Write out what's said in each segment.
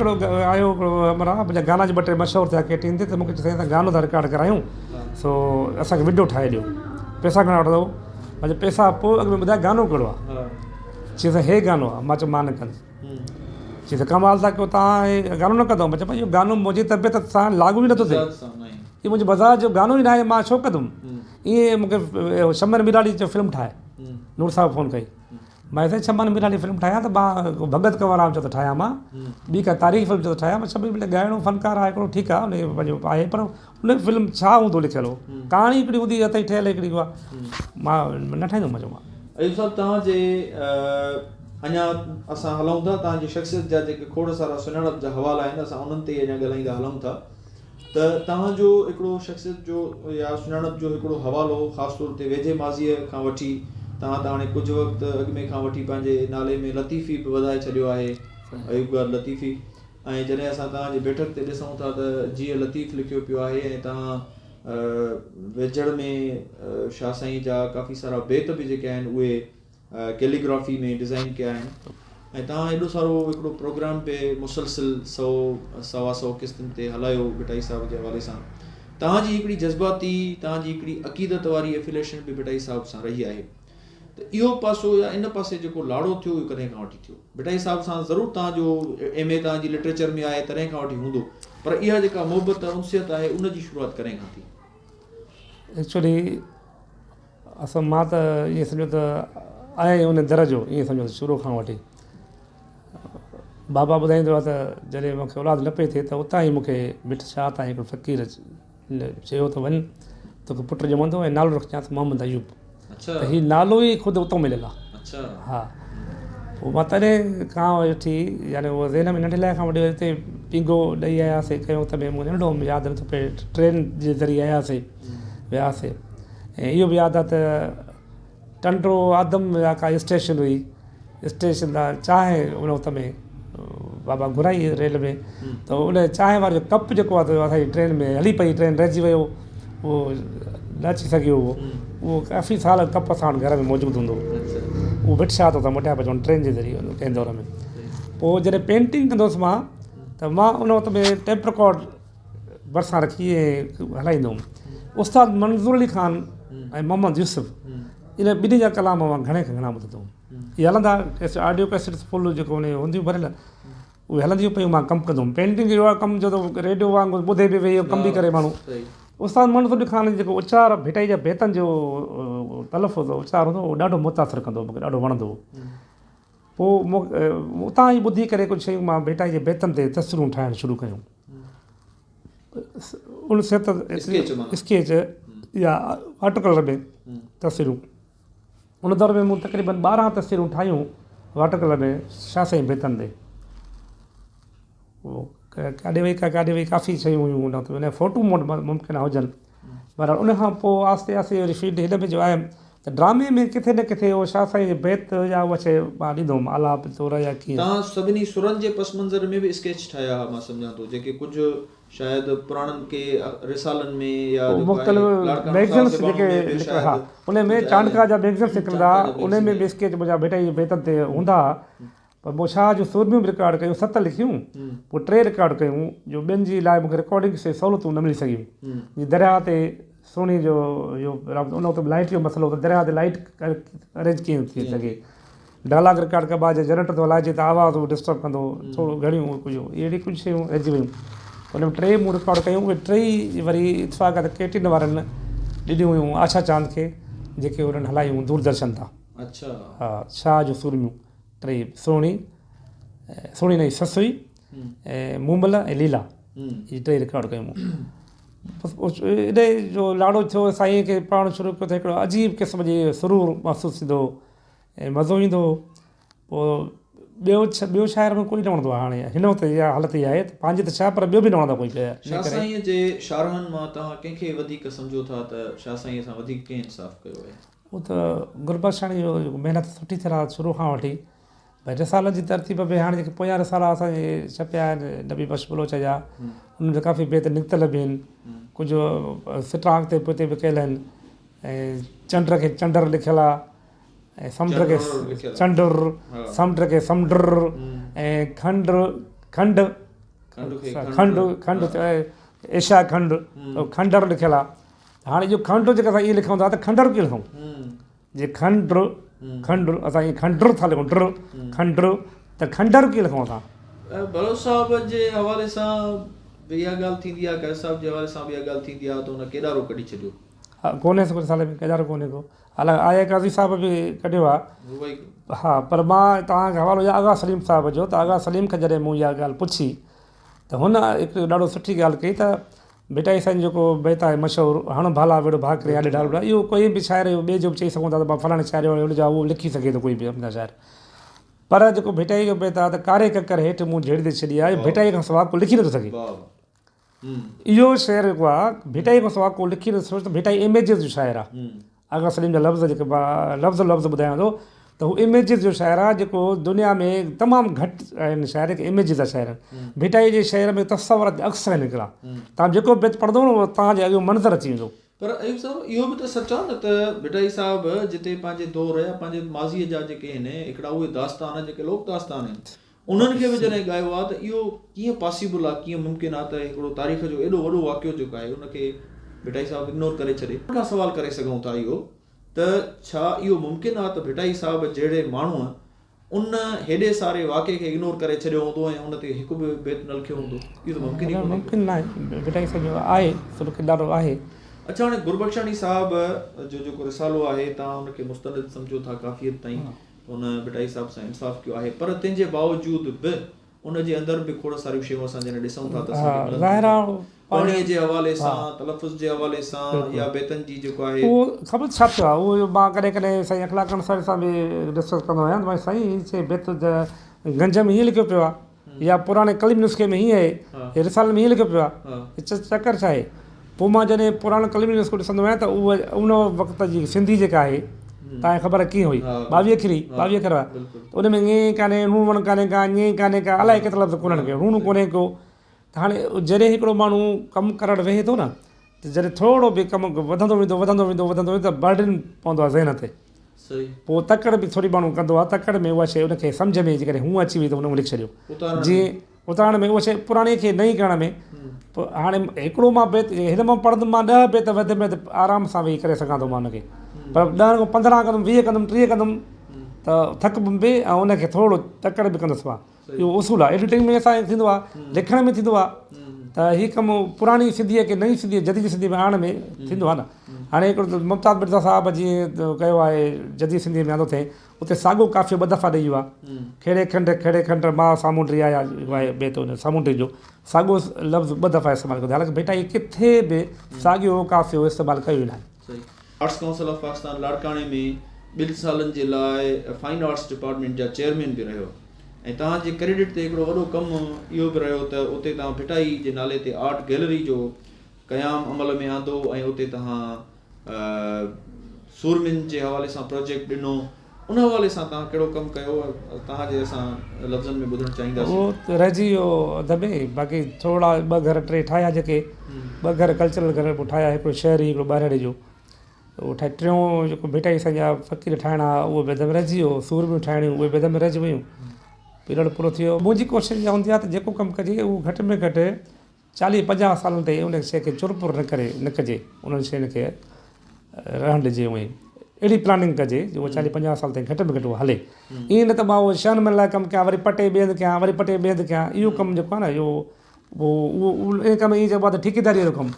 هڪڙو آيو هڪڙو همراهه منهنجا گانا جي ٻه ٽي مشهور ٿيا ڪي ٽين تي ته مون کي چيو سائين اسان گانو ٿا رڪارڊ ڪرايون سو اسان کي وڊيو ٺاهي ڏيو پئسا گهڻا وٺندؤ مان چيو پئسا پوء اڳ ۾ ٻڌاء گانو ڪهڙو آهي چيائين سائين هي گانو آهي مان چيو مان نه ڪندس چيائين ته ڪمال ٿا ڪيو توهان هي گانو نه ڪندؤ مان چيو اهو گانو منهنجي طبيعت سان لاڳو ئي نٿو ٿئي هي منهنجي مزاج جو گانو ئي ناهي مان ڇو ڪندم ائين مون کي شمن ميراڻي چيو فلم ٺاهي نور صاحب فون ڪئي مان سائين شمن ميراڻي فلم ٺاهيان ته مان ڀڳت ڪنور رام چيو ته ٺاهيان مان ٻي ڪا تاريخي فلم چيو ته ٺاهيان مان شمن ميراڻي ڳائڻو فنڪار آهي هڪڙو ٺيڪ آهي ان جو پنهنجو آهي پر ان فلم ڇا هوندو لکيل هو ڪهاڻي هڪڙي هوندي اٿئي ٺهيل هڪڙي اها مان نه ٺاهيندم مان چيو مان. ايوب صاحب توهان جي اڃا اسان هلون ٿا توهان جي شخصيت جا جيڪي کوڙ سارا سڃاڻپ جا حوالا آهن اسان انهن تي ئي اڃا ڳالهائيندا هلون ٿا ته توهان جو هڪڙو شخصيت جو يا سڃاڻپ جو هڪڙو حوالو خاص طور تي ويجهي ماضيء کان وٺي توهان ته هاڻي ڪجهه وقت اڳ ۾ کان وٺي پنهنجي نالي ۾ لطيفي به وڌائي ڇڏيو آهي ايوب گاد لطيفي ۽ جڏهن اسان توهان جي بيٺڪ تي ڏسون ٿا ته جيئي لطيف لکيو پيو آهي ۽ توهان ويجهڙ ۾ شاهه سائين جا ڪافي سارا بيت به جيڪي آهن اهي ڪيليگرافي ۾ ڊزائين ڪيا آهن ۽ توهان ايڏو سارو هڪڙو پروگرام به مسلسل سو سوا سو قسطن تي هلايو ڀٽائي صاحب جي حوالي سان توهان جي هڪڙي جذباتي توهان جي هڪڙي عقيدت واري افيليشن به ڀٽائي صاحب سان رهي آهي ته اهو پاسو يا ان پاسي جيڪو لاڙو ٿيو اهو ڪڏهن کان وٺي ٿيو ڀٽائي صاحب سان ضرور توهان جو ايم اي توهان جي لٽريچر ۾ آهي تڏهن کان وٺي هوندو پر اها جيڪا محبت انسيت آهي ان جي شروعات ڪڏهن کان ٿي؟ ايڪچولي اصل مان ته ائين سمجهو ته آهيان ئي ان در جو ائين سمجهو شروع کان وٺي بابا ٻڌائيندو آهي ته جڏهن مونکي اولاد نه پئي ٿئي ته اتان ئي مونکي مٺ شاهه تان هڪڙو فقير چيو ته وڃ توکي پٽ ڄمندو ۽ نالو رکجانس محمد ايوب ته هي نالو ئي خود اتان مليل آهي ها پوء مان تڏهن کان وٺي يعني اهو ذهن ۾ ننڍي لاء کان وٺي هتي پينگهو ڏئي آياسي ڪيون ته مون ننڍو هوم ياد نٿو پئي ٽرين جي ذريعي آياسي وياسي ۽ اهو به ياد آهي ته ٽنڊو آدم يا ڪا اسٽيشن هئي اسٽيشن تان چانهه ان وقت ۾ بابا گهرائي ريل ۾ ته ان چانهه وارو ڪپ جيڪو آهي اسان جي ٽرين ۾ هلي پئي ٽرين رهجي ويو اهو نه اچي سگهيو اهو اهو ڪافي سال ڪپ اسان وٽ گهر ۾ موجود هوندو هو اهو ڀٽ شاهه تان موٽيا پيا ٽرين جي ذريعي ڪنهن دور ۾ پوء جڏهن پينٽنگ ڪندو هوس مان ته مان ان وقت ۾ ٽيپ رڪارڊ ڀرسان رکي ۽ هلائيندو هوم. استاد منظور علي خان ۽ محمد يوسف ان ٻنهي جا ڪلام مان گهڻي کان گهڻا ٻڌندو هوم. اهي هلندا آڊيو ڪيسٽس فل جيڪو ان هونديون ڀريل اهي هلنديون پيون مان ڪم ڪندو هوم. پينٽنگ جو اهڙو ڪم جو ته ريڊيو وانگر ٻڌي به ويهي ڪم به ڪري ماڻهو. استاد منظور علي خان جو جيڪو اچار ڀٽائي جا بيتن جو تلفظ اچار هوندو هو اهو ڏاڍو متاثر ڪندو هو مون کي ڏاڍو وڻندو هو. پوء مون اتان ئي ٻڌي ڪري ڪجهه شيون مان ڀٽائي جي بيتن تي تصويرون ٺاهڻ شروع ڪيون. ان صحت اسڪيچ يا واٽر ڪلر ۾ تصويرون ان دور ۾ مون تقريبن 12 تصويرون ٺاهيون واٽر ڪلر ۾ شاهه سائين بيتن تي ڪاڏي وئي ڪاڏي وئي ڪافي شيون هيون ان وقت ان فوٽو مون وٽ ممڪن هجن بهرحال ان کان پوء آهستي آهستي وري فيلڊ هن ۾ جو آيم ته ڊرامي ۾ ڪٿي نه ڪٿي اهو شاهه سائين جو بيت يا اها شيء مان ڏيندو هوم آلاپ طور يا ڪيئن. توهان سڀني سرن جي پس منظر ۾ به اسڪيچ ٺاهيا ها مان سمجهان ٿو جيڪي ڪجهه شايد پراڻن ڪي رسالن ۾ يا جيڪو آهي مختلف لاڙڪاڻو ميگزنس صاحب جيڪي ۾ به نڪرندا ها شايد ان ۾ ڪجهه آيل چانڊڪا آهن جا ميگزنس نڪرندا چانڊڪا ها جا ان ميگزين ۾ به اسڪيچ منهنجا ڀٽائي جي بيتن تي هوندا ها پر مون شاهه جون سورميون به رڪارڊ ڪيون، ست لکيون، پوء ٽي رڪارڊ ڪيون، جو ٻين جي لاء مون کي رڪارڊنگ جي سهولتون نه ملي سگهيون. جيئن درياهه تي سهڻي جو اهو رابطو ان وقت به لائيٽ جو مسئلو هو ته درياهه تي لائيٽ ارينج ڪيئن ٿي سگهي. ڊائلاگ رڪارڊ ڪبا جي جنريٽر ٿو هلائجي ته آواز اهو ڊسٽرب ڪندو ٿورو گهڻيون ڪجهه اهڙيون ڪجهه شيون رهجي ويون. ان ۾ ٽي مون رڪارڊ ڪيون اهي ٽيئي وري اتفاق آهي ته ڪي ٽي اين وارن ڏنيون هيون آشا چاند کي جيڪي انهن هلايون دوردرشن تان. ها شاهه جون سورميون. ٽي سهڻي، سهڻي نه سسئي، ۽ مومل ۽ ليلا اهي ٽئي رڪارڊ ڪيون مون. بس ايڏي جو لاڙو ٿيو سائين کي پڙهڻ شروع ڪيو ته هڪڙو عجيب قسم جي سرور محسوس ٿيندو هو ۽ مزو ايندو هو. پوء ٻيو ٻيو شاعر مون کي ڪوئي نه وڻندو آهي هاڻي هن وقت اها حالت اها آهي ته پنهنجي ته ڇا پر ٻيو به نه وڻندو آهي ڪوئي شاعر. شاهه سائينء جي شارحن مان توهان ڪنهن کي وڌيڪ سمجهو ٿا ته شاهه سائينء سان وڌيڪ ڪنهن انصاف ڪيو آهي؟ هو ته گربخشاڻي جو جيڪو محنت سٺي طرح شروع کان وٺي ڀئي رسالن جي ترتيب به هاڻي جيڪي پويان رسالا اسان جي ڇپيا آهن نبي بخش بلوچ جا انهن جا ڪافي بيت نڪتل به آهن ڪجهه سٽا اڳتي پوئتي به ڪيل آهن ۽ چنڊ کي چنڊر لکيل آهي ۽ سمنڊ کي چنڊر سمنڊ کي سمنڊر ۽ کنڊ کنڊ. کنڊ کنڊ ايشيا کنڊ کنڊر لکيل آهي. هاڻي اهو کنڊ جيڪا اسان ائين لکون ٿا ته کنڊر ڪيئن لکون؟ جي کنڊ کنڊ اسان ائين کنڊر ٿا لکون ڊر کنڊر ته کنڊر ڪيئن لکون اسان؟ بلوچ صاحب جي حوالي سان به اها ڳالهه ٿيندي آهي، قاضي صاحب جي حوالي سان به اها ڳالهه ٿيندي آهي ته هن ڪيڏارو ڪڍي ڇڏيو. ها ڪونهي سو رسالي ۾ ڪيڏارو ڪونهي ڪو. حالانڪ آء آء قاضي صاحب به ڪڍيو آهي. ها پر مان توهان کي حوالو ڏيان آغا سليم صاحب جو ته آغا سليم کان جڏهن مون اها ڳالهه پڇي ته هن هڪ ڏاڍو سٺي ڳالهه ڪئي ته ڀٽائي سائين جو جيڪو بيت آهي مشهور هڻ ڀالا وڙ ڀاڪري آڏي ڍال اهو ڪوئي به شاعر اهو ٻئي جو به چئي سگهون ٿا ته بابا فلاڻي شاعر جو ان جو اهو لکي سگهي ٿو ڪوئي به شاعر پر جيڪو ڀٽائي جو بيت آهي ته ڪاري ڪڪر هيٺ مون جهيڙي ڇڏي آهي ڀٽائي کان سواء ڪو لکي نٿو سگهي. اهو شعر جيڪو آهي ڀٽائي کان سواء ڪو لکي نٿو سگهي ته ڀٽائي اميجز جو شاعر آهي. آغا سليم جا لفظ جيڪي لفظ لفظ ٻڌايان ٿو ته هو اميجز جو شاعر آهي جيڪو دنيا ۾ تمام گهٽ آهن شاعر جيڪي اميجز جا شاعر آهن. ڀٽائي جي شعر ۾ تصور جا عڪس آهن هڪڙا. توهان جيڪو بيت پڙهندو نه اهو توهان جي اڳيان منظر اچي ويندو. پر ايوب صاحب اهو به ته سچ آهي نه ته ڀٽائي صاحب جتي پنهنجي دور يا پنهنجي ماضيء جا جيڪي آهن هڪڙا اهي داستان جيڪي لوڪ داستان آهن انهن کي به جڏهن ڳايو آهي ته اهو ڪيئن پاسيبل آهي ڪيئن ممڪن آهي ته هڪڙو تاريخ جو ايڏو وڏو واقعو جيڪو آهي ان کي ڀٽائي صاحب اگنور ڪري ڇڏي. ان کان سوال ڪري سگهون ٿا اهو ته ڇا اهو ممڪن آهي ته ڀٽائي صاحب جهڙي ماڻهوء ان هيڏي ساري واقعي کي اگنور ڪري ڇڏيو هوندو ۽ ان تي هڪ به بيت نه لکيو هوندو؟ اهو ته ممڪن ئي ڪونهي ڪو. ممڪن ناهي. ڀٽائي صاحب جو آهي سو ڪردار آهي. اڇا هاڻي گربخشاڻي صاحب جو جيڪو رسالو آهي توهان ان کي مستند سمجهو ٿا ڪافي حد تائين ته ان ڀٽائي صاحب سان انصاف ڪيو آهي پر تنهن جي باوجود به ان جي اندر به کوڙ ساريون شيون اسان جڏهن ڏسون ٿا ته اسان کي ملن ٿيون. پڙهڻي جي حوالي سان، تلفظ جي حوالي سان يا بيتن جي جيڪو آهي. اهو خبر ڇا ٿيو آهي اهو مان ڪڏهن ڪڏهن سائين اخلاق انصاري سان به ڊسڪس ڪندو آهيان ته سائين هي شيء بيت ته گنج ۾ هيئن لکيو پيو آهي يا پراڻي قلمي نسخي ۾ هيئن آهي رسالي ۾ هيئن لکيو پيو آهي چڪر ڇا آهي پوء مان جڏهن پراڻو قلمي نسخو ڏسندو آهيان ته اهو ان وقت جي سنڌي جيڪا آهي توهان کي خبر آهي ڪيئن هئي ٻاويهه اکري ٻاويهه اکر هئا ته ان ۾ ڱ ڪانهي ڻ وڻ ڪانهي ڪا ڃ ڪانهي ڪا الائي ڪيترا لفظ ڪونهن ڪي ڻ ڪونهي ڪو ته هاڻي جڏهن هڪڙو ماڻهو ڪم ڪرڻ ويهي ٿو نه ته جڏهن ٿورو به ڪم وڌندو ويندو وڌندو ويندو وڌندو ويندو ته برڊن پوندو آهي ذهن تي پوء تڪڙ به ٿوري ماڻهو ڪندو آهي تڪڙ ۾ اها شيء ان کي سمجهه ۾ جيڪڏهن هونء اچي وئي ته هن لکي ڇڏيو جيئن اتارڻ ۾ اها شيء پراڻي کي نئين ڪرڻ ۾ پوء هاڻي هڪڙو مان بيت هن مان پڙهندم مان ڏهه بيت وڌ ۾ وڌ آرام سان ويهي ڪري سگهان ٿو مان ان کي پر ڏهن کان پندرهن ڪندم 20 ڪندم 30 ڪندم ته ٿڪبم به ۽ ان کي ٿورو تڪڙ به ڪندس مان اهو اصول آهي ايڊيٽنگ ۾ اسان جو ٿيندو آهي لکڻ ۾ ٿيندو آهي ته هي ڪم پراڻي سنڌيء کي نئين سنڌيء جديد سنڌيء ۾ آڻڻ ۾ ٿيندو آهي نه هاڻي هڪڙو ممتاز مرزا صاحب جيئن ڪيو آهي جديد سنڌيء ۾ آندو اٿئي اتي ساڳيو قافيو ٻه دفعا ڏئي ويو آهي. کهڙي کنڊ کهڙي کنڊ ماء سامونڊي آيا جيڪو آهي بيت ان سامونڊي جو ساڳيو لفظ ٻه دفعا استعمال ڪيو اٿئي. حالانڪه ڀٽائي ڪٿي به ساڳيو قافيو استعمال ڪيو ئي ناهي. صحيح. آرٽس ڪائونسل آف پاڪستان لاڙڪاڻي ۾ ٻن سالن جي لاء فائن آرٽس ڊپارٽمينٽ جا چيئرمين به رهيو ۽ توهان جي ڪريڊٽ تي هڪڙو وڏو ڪم اهو به رهيو ته اتي توهان ڀٽائي جي نالي تي آرٽ گيلري جو قيام عمل ۾ آندو ۽ اتي توهان سورمين جي حوالي سان پروجيڪٽ ڏنو ان حوالي سان توهان ڪهڙو ڪم ڪيو توهان جي اسان لفظن ۾ ٻڌڻ چاهينداسين. اهو ته رهجي ويو اڌ ۾ باقي ٿورڙا ٻه گهر ٽي ٺاهيا جيڪي ٻه گهر ڪلچرل گهر مون ٺاهيا هڪڙو شهري هڪڙو ٻهراڙي جو اهو ٺاهي ٽيون جيڪو ڀٽائي سائين جا فقير ٺاهڻا هئا اهو به اڌ ۾ رهجي ويو سورميون ٺاهڻيون اهي به اڌ ۾ رهجي ويون پيريڊ پورو ٿي ويو منهنجي ڪوشش اها هوندي آهي ته جيڪو ڪم ڪجي اهو گهٽ ۾ گهٽ چاليهه پنجاهه سالن تائين ان شيء کي چرپر نه ڪري نه ڪجي انهن شين کي رهڻ ڏجي اونئي اهڙي پلاننگ ڪجي جو اهو چاليهه پنجاهه سال تائين گهٽ ۾ گهٽ اهو هلي ائين نه ته مان اهو ڇهن مهينن لاء ڪم ڪيان وري پٽي ٻئي هنڌ ڪيان وري پٽي ٻئي هنڌ ڪيان اهو ڪم جيڪو آهي نه اهو اهو ان ڪم ائين چئبو آهي ته ٺيڪيداريء جو ڪم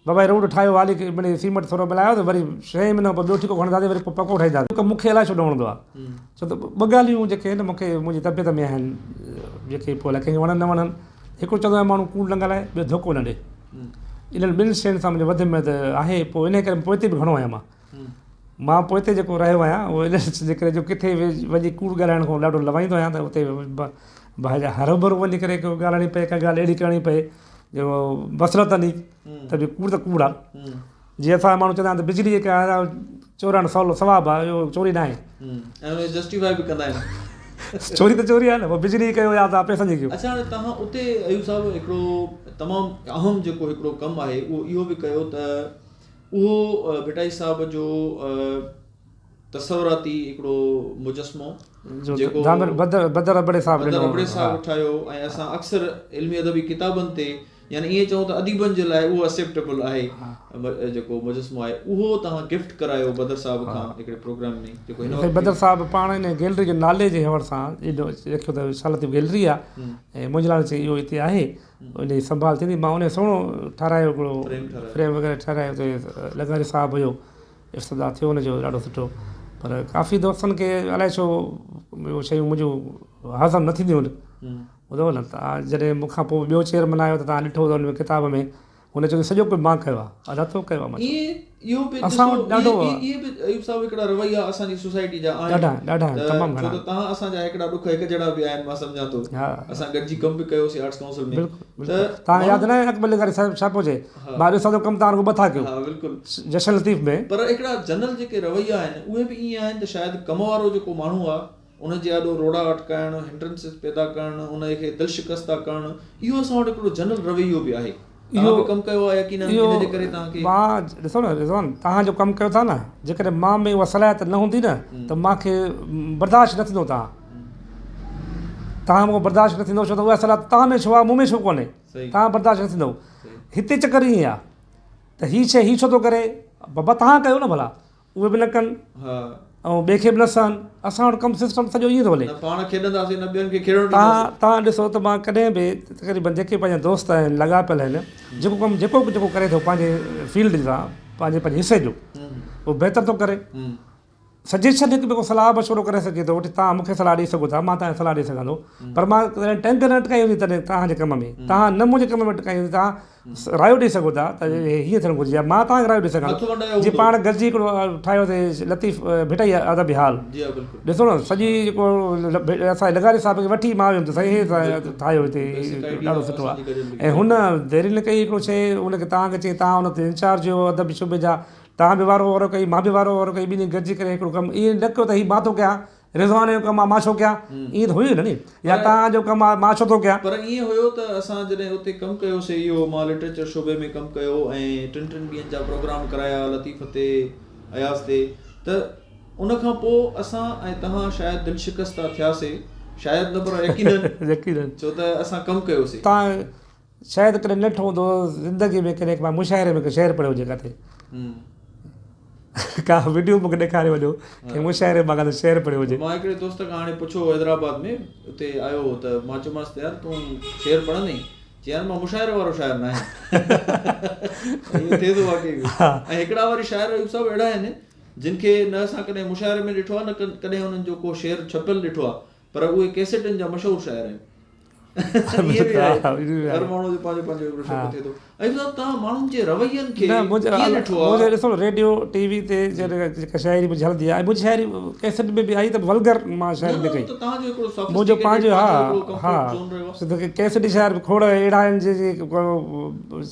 بابا هي روڊ ٺاهيو حالي مڙئي سيمٽ ٿورو ملايو ته وري ڇهين مهيني کان پوء ٻيو ٺيڪو کڻنداسين وري پوء پڪو ٺاهينداسين. ڪم مون کي الائي ڇو نه وڻندو آهي ڇو ته ٻه ڳالهيون جيڪي آهن مون کي منهنجي طبيعت ۾ آهن جيڪي پوء الائي ڪنهن کي وڻن نه وڻن هڪڙو چوندو آهيان ماڻهو ڪوڙ نه ڳالهائي ٻيو ڌوڪو نه ڏي انهن ٻن شين سان منهنجو وڌ ۾ وڌ آهي پوء انهي ڪري پوئتي به گهڻو آهيان مان مان پوئتي جيڪو رهيو آهيان اهو ان جي ڪري جو ڪٿي به وڃي ڪوڙ ڳالهائڻ کان ڏاڍو لوائيندو آهيان ته اتي هروڀرو وڃي ڪري ڳالهائڻي پئي ڪا ڳالهه اهڙي ڪرڻي پئي جو مصلحت ني ته به ڪوڙ ته ڪوڙ آ جي اسان جا ماڻهو چوندا آهن ته بجلي جيڪا آهي چورڻ سولو ثواب آ اهو چوري ناهي. ۽ ان کي جسٽيفائي به ڪندا آهن. چوري ته چوري آهي نه پوء بجلي ڪيو يا توهان پئسن جي ڪيو. اڇا هاڻي توهان اتي ايوب صاحب هڪڙو تمام اهم جيڪو هڪڙو ڪم آهي اهو اهو به ڪيو ته اهو ڀٽائي صاحب جو. تصوراتي هڪڙو مجسمو جيڪو بدر بدر ابڙي صاحب بدر ابڙي صاحب ٺاهيو ۽ اسان اڪثر علمي ادبي ڪتابن تي يعني ائين چئون ته اديبن جي لاء اهو اسيپٽيبل آهي جيڪو مجسمو آهي اهو توهان گفٽ ڪرايو بدر صاحب کان هڪڙي پروگرام ۾ جيڪو هن وقت بدر صاحب پاڻ ان گيلري جي نالي جي حوالي سان ايڏو رکيو ته شاھ لطيف گيلري آهي ۽ منهنجي لاء چئي اهو هتي آهي ان جي سنڀال ٿيندي مان ان سهڻو ٺارايو هڪڙو فريم وغيره ٺارايو ته لغاري صاحب هيو افتتاح ٿيو ان جو ڏاڍو سٺو پر ڪافي دوستن کي الائي ڇو اهي شيون منهنجون هضم نه ٿينديون آهن ٻڌو نه ته جڏهن مون کان پوء ٻيو چيئرمين آيو ته توهان ڏٺو ته ان ۾ ڪتاب ۾ هن چيو ته سڄو ڪجهه مان ڪيو آهي ادا تو ڪيو آهي مان چيو اهو به اسان ڏسو وٽ ڏاڍو اهي به ايوب صاحب هڪڙا رويا اسان جي سوسائٽي جا آهن ڏاڍا ڏاڍا ته تمام ڇو گهڻا ته توهان اسان جا هڪڙا ڏک هڪ جهڙا به آهن مان سمجهان ٿو ها اسان گڏجي ڪم به ڪيوسين آرٽس ڪائونسل ۾ بلڪل ته بلڪل توهان کي ياد ماڻهو ناهي اڪبر لغاري صاحب ڇا پيو چئي مان ڏسان ٿو ڪم توهان رڳو ٻه ٿا ڪيو ها بلڪل جشن لطيف ۾. پر هڪڙا جنرل جيڪي رويا آهن اهي به ائين آهن ته شايد ڪم وارو جيڪو ماڻهو آهي ان جي آڏو روڙا اٽڪائڻ، Hindrances پيدا ڪرڻ، ان کي دل شڪسته ڪرڻ اهو اسان وٽ هڪڙو جنرل رويو به آهي. توهان به ڪم ڪيو آهي يقينن ان جي ڪري توهان کي. مان ڏسو نه رضوان توهان جو ڪم ڪيو ٿا نه جيڪڏهن مان ۾ اها صلاحيت نه هوندي نه ته مان کي برداشت نه ٿيندو توهان توهان مون کان برداشت نه ٿيندو ڇو ته اها صلاحيت توهان ۾ ڇو آهي مون ۾ ڇو ڪونهي توهان برداشت نه ٿيندو هتي چڪر ائين آهي ته هي شيء هي ڇو ٿو ڪري بابا توهان ڪيو نه ڀلا اهي به نه ڪن ۽ ٻئي کي به نه سهن اسان وٽ ڪم سسٽم سڄو ائين ٿو هلي نه پاڻ کيڏنداسين نه ٻين کي کيڏڻ ڏينداسين توهان ڏسو ته مان ڪڏهن به تقريبن جيڪي پنهنجا دوست آهن لڳا پيل آهن جيڪو ڪم جيڪو به جيڪو ڪري ٿو پنهنجي فيلڊ سان پنهنجي پنهنجي حصي جو اهو بهتر ٿو ڪري سجيشن هڪ ٻئي کان صلاح مشورو ڪري سگهجي ٿو وٺي توهان مون کي صلاح ڏئي سگهو ٿا مان توهان کي صلاح ڏئي سگهان ٿو پر مان ڪڏهن ٽنگ نه اٽڪائي هوندي تڏهن توهان جي ڪم ۾ توهان نه منهنجي ڪم ۾ اٽڪائي هوندي توهان رايو ڏئي سگهو ٿا ته هيئن ٿيڻ گهرجي يا مان توهان کي رايو ڏئي سگهان ٿو جي پاڻ گڏجي هڪڙو ٺاهيوسي لطيف ڀٽائي ادبي هال ڏسو نه سڄي جيڪو اسان جي لغاري صاحب کي وٺي مان ويم ته سائين هي ٺاهيو هتي ڏاڍو سٺو آهي ۽ هن ديري نه ڪئي هڪڙو شيء ان کي توهان کي چئي توهان ان تي انچارج هيو ادبي شعبي جا توهان به وارو وارو ڪئي مان به وارو وارو ڪئي ٻنهي گڏجي ڪري هڪڙو ڪم ائين نه ڪيو ته هي مان ٿو ڪيان رضوان جو ڪم آ مان ڇو ڪيان ائين ته هيو نه ني يا توهان جو ڪم آ مان ڇو ٿو ڪيان. پر ائين هيو ته اسان جڏهن اتي ڪم ڪيوسي اهو مان لٽريچر شعبي ۾ ڪم ڪيو ۽ ٽن ٽن ڏينهن جا پروگرام ڪرايا لطيف تي اياز تي ته ان کان پوء اسان ۽ توهان شايد دل شڪسته ٿياسي شايد نه پر يقينن يقينن ڇو ته اسان ڪم ڪيوسي. توهان شايد ڪڏهن نه ڏٺو هوندو زندگي ۾ ڪڏهن مان مشاعري ۾ ڪو شعر پڙهيو هجي ڪاٿي ڪا وڊيو مونکي ڏيکاري وڃو ڪنهن مشاعري مان ڪاٿي شعر پڙهيو هجي. مان هڪڙي دوست کان هاڻي پڇيو هو حيدرآباد ۾ اتي آيو هو ته مان چيومانس ته يار تون شعر پڙهندين چي يار مان مشاعري وارو شاعر ناهيان اهو ٿئي ٿو واقعي به ۽ هڪڙا وري شاعر ايوب صاحب اهڙا آهن جن کي نه اسان ڪڏهن مشاعري ۾ ڏٺو آهي نه ڪڏهن انهن جو ڪو شعر ڇپيل ڏٺو آهي پر اهي ڪيسيٽن جا مشهور شاعر آهن. ائين به آهي هر ماڻهو جو پنهنجو پنهنجو هڪڙو شوق ٿئي ٿو. ايوب صاحب توهان ماڻهن جي روين کي نه ڪيئن ڏٺو آهي؟ منهنجو ڏسو ريڊيو ٽي وي تي جيڪا شاعري منهنجي هلندي آهي ۽ منهنجي شاعري ڪيسٽ ۾ به آئي ته ولگر مان شاعري نه ڪئي نه توهان جو هڪڙو منهنجو پنهنجو ها ها ڪيسٽ جي شاعر به کوڙ اهڙا آهن جي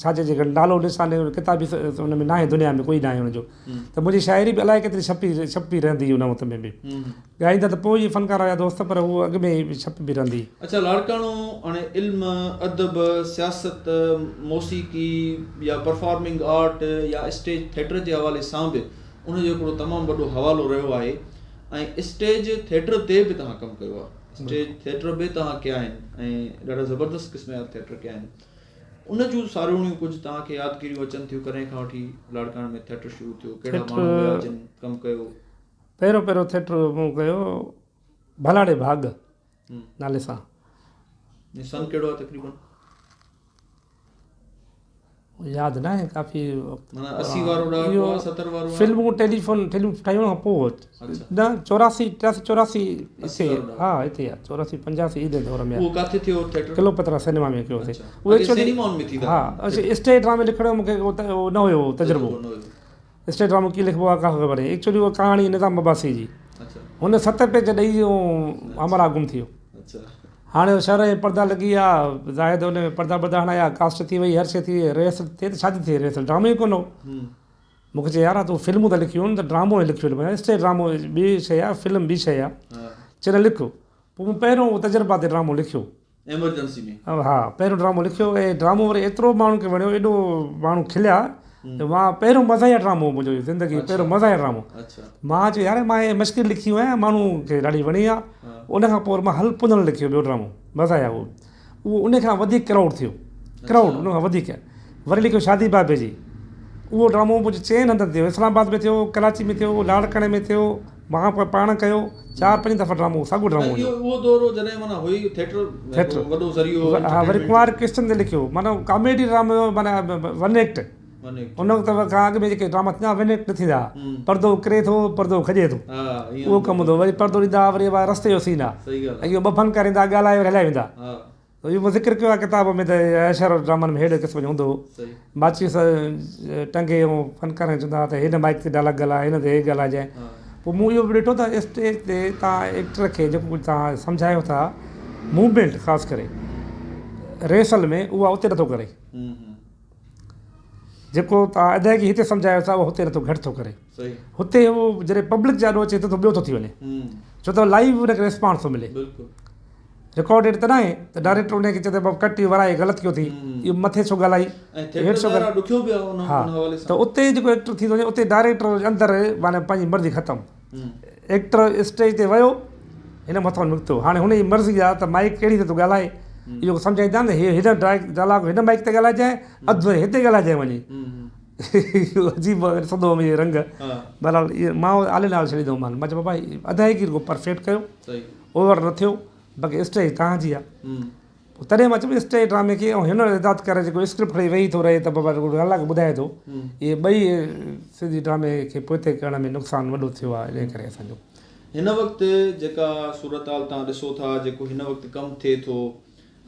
ڇا چئجي نالو نشان ڪتابي ان ۾ ناهي دنيا ۾ ڪوئي ناهي ان جو ته منهنجي شاعري به الائي ڪيتري ڇپي ڇپي رهندي ان وقت ۾ به ڳائيندا ته پوء ئي فنڪار هيا دوست پر هو اڳ ۾ ئي ڇپبي رهندي. اڇا لاڙڪاڻو هاڻي علم، ادب، سياست، موسيقي يا پرفارمنگ آرٽ يا اسٽيج ٿيٽر جي حوالي سان به ان جو هڪڙو تمام وڏو حوالو رهيو آهي ۽ اسٽيج ٿيٽر تي به توهان ڪم ڪيو آهي اسٽيج ٿيٽر به توهان ڪيا آهن ۽ ڏاڍا زبردست قسم جا ٿيٽر ڪيا آهن ان جون ساروڻيون ڪجهه توهان کي يادگيريون اچن ٿيون ڪڏهن کان وٺي لاڙڪاڻي ۾ ٿيٽر شروع ٿيو ڪهڙا ماڻهو هيا جن ڪم ڪيو. پهريون پهريون ٿيٽر مون ڪيو ڀلاڙي ڀاڳ نالي سان. سن ڪهڙو آهي تقريبن؟ ياد ناهي ڪافي وقت معنيٰ 80 وارو ڏهاڪو آهي 70 وارو آهي فلمون ٽيليفون فلمون ٺهڻ کان پوء نه 84 83 84 اتي ها اتي آهي 84 85 ان دور ۾ اهو ڪاٿي ٿيو ٿيٽر ڪلوپترا سئنيما ۾ ڪيو سي اهو ايڪچوئلي سئنيمائن ۾ ٿيندا ها اسٽيج ڊرامي لکڻ جو مونکي نه هيو تجربو اسٽيج ڊرامو ڪيئن لکبو آهي ڪا خبر ناهي ايڪچوئلي اها ڪهاڻي نظام عباسي جي هن ست پيج ڏئي همراهه گم ٿي ويو هاڻي شهر ۾ پردا لڳي ويا زاهد ان ۾ پردا بردا هڻايا ڪاسٽ ٿي وئي هر شي ٿي وئي ريهرسل ٿئي ته ڇا جي ٿئي ريهرسل ڊرامو ئي ڪونه هو مونکي چئي يار تون فلمون ته لکيون آهن ته ڊرامو لکيو اسٽيج ڊرامو ٻي شي آهي فلم ٻي شي آهي چئي نه لک پوء مون پهريون اهو تجرباتي ڊرامو لکيو. ايمرجنسي ۾. ها پهريون ڊرامو لکيو ۽ ڊرامو وري ايترو ماڻهن کي وڻيو ايڏو ماڻهو کليا ته مان پهريون مزاحيه ڊرامو هو منهنجو زندگي جو پهريون مزاحيه ڊرامو مان چيو يار مان هي مشڪري لکي آهي ماڻهو کي ڏاڍي وڻي آهي ان کان پوء مان هل پنڻ لکيو ٻيو ڊرامو مزاحيه هو اهو ان کان وڌيڪ ڪرائوڊ ٿيو ڪرائوڊ ان کان وڌيڪ وري لکيو شادي بابي جي اهو ڊرامو منهنجو چئن هنڌن ٿيو اسلام آباد ۾ ٿيو ڪراچي ۾ ٿيو لاڙڪاڻي ۾ ٿيو مان پاڻ ڪيو چار پنج دفعا ڊرامو ساڳيو ڊرامو اهو اهو دور هو جڏهن معنيٰ هئي ٿيٽر ٿيٽر وڏو ذريعو ها وري ڪنوار ڪرسچن تي لکيو معنيٰ ڪاميڊي ڊرامو معنيٰ ون ايڪٽ ان وقت کان اڳ ۾ جيڪي ڊراما ٿيندا ون ايڪٽ نه ٿيندا هئا پردو ڪري ٿو پردو کڄي ٿو اهو ڪم هوندو وري پردو ڏيندا هئا وري رستي جو سين آهي ۽ اهو ٻه فنڪار ايندا ڳالهائي وري هليا ويندا اهو مون ذڪر ڪيو آهي ڪتاب ۾ ته اشعر ڊرامن ۾ ههڙي قسم جو هوندو هو. ماچيس ٽنگي ۽ فنڪارن کي چوندا هئا ته هن مائيڪ تي ڊائلاگ ڳالهاء، هن تي هي ڳالهائجانء. پوء مون اهو به ڏٺو ته اسٽيج تي توهان ايڪٽر کي جيڪو ڪجهه توهان سمجهايو ٿا، موومينٽ خاص ڪري ريهرسل ۾ اها اتي نٿو ڪري. جيڪو توهان ادائگي هتي سمجهايو ٿا اهو هتي نٿو گهٽ ٿو ڪري. هتي هو جڏهن پبلڪ جي آڏو اچي ٿو ته ٻيو ٿو ٿي وڃي. ڇو ته لائيو هن کي ريسپانس ٿو ملي. رڪارڊيڊ ته ناهي ته ڊائريڪٽر انهي کي چئي ته بابا ڪٽ اهو ورائي غلط ڪيو اٿئي اهو مٿي ڇو ڳالهائي هيٺ ڇو ڳالهائي ها ته اتي جيڪو ايڪٽر ٿي ٿو وڃي اتي ڊائريڪٽر اندر معنيٰ پنهنجي مرضي ختم ايڪٽر اسٽيج تي ويو هن مٿان نڪتو هاڻي هن جي مرضي آ ته مائيڪ ڪهڙي تي ٿو ڳالهائي اهو سمجهائيندا نه هي هن ڊائلاگ هن مائيڪ تي ڳالهائجانء اڌ وري هتي ڳالهائجانء وڃي اهو عجيب ڏسندو هوم اهي رنگ بهرحال اهي مان آلي نالي ڇڏيندو هوم مان چيو بابا ادائگي رڳو پرفيڪٽ ڪيو اوور نه ٿيو باقي اسٽيج توهان جي آ پوء تڏهن مان چيم اسٽيج ڊرامي کي ۽ هن هدايتڪار جيڪو اسڪرپٽ کڻي ويهي ٿو رهي ته بابا رڳو ڊائلاگ ٻڌائي ٿو اهي ٻئي سنڌي ڊرامي کي پوئتي ڪرڻ ۾ نقصان وڏو ٿيو آ انهي ڪري اسان جو. هن وقت جيڪا صورتحال توهان ڏسو ٿا جيڪو هن وقت ڪم ٿئي ٿو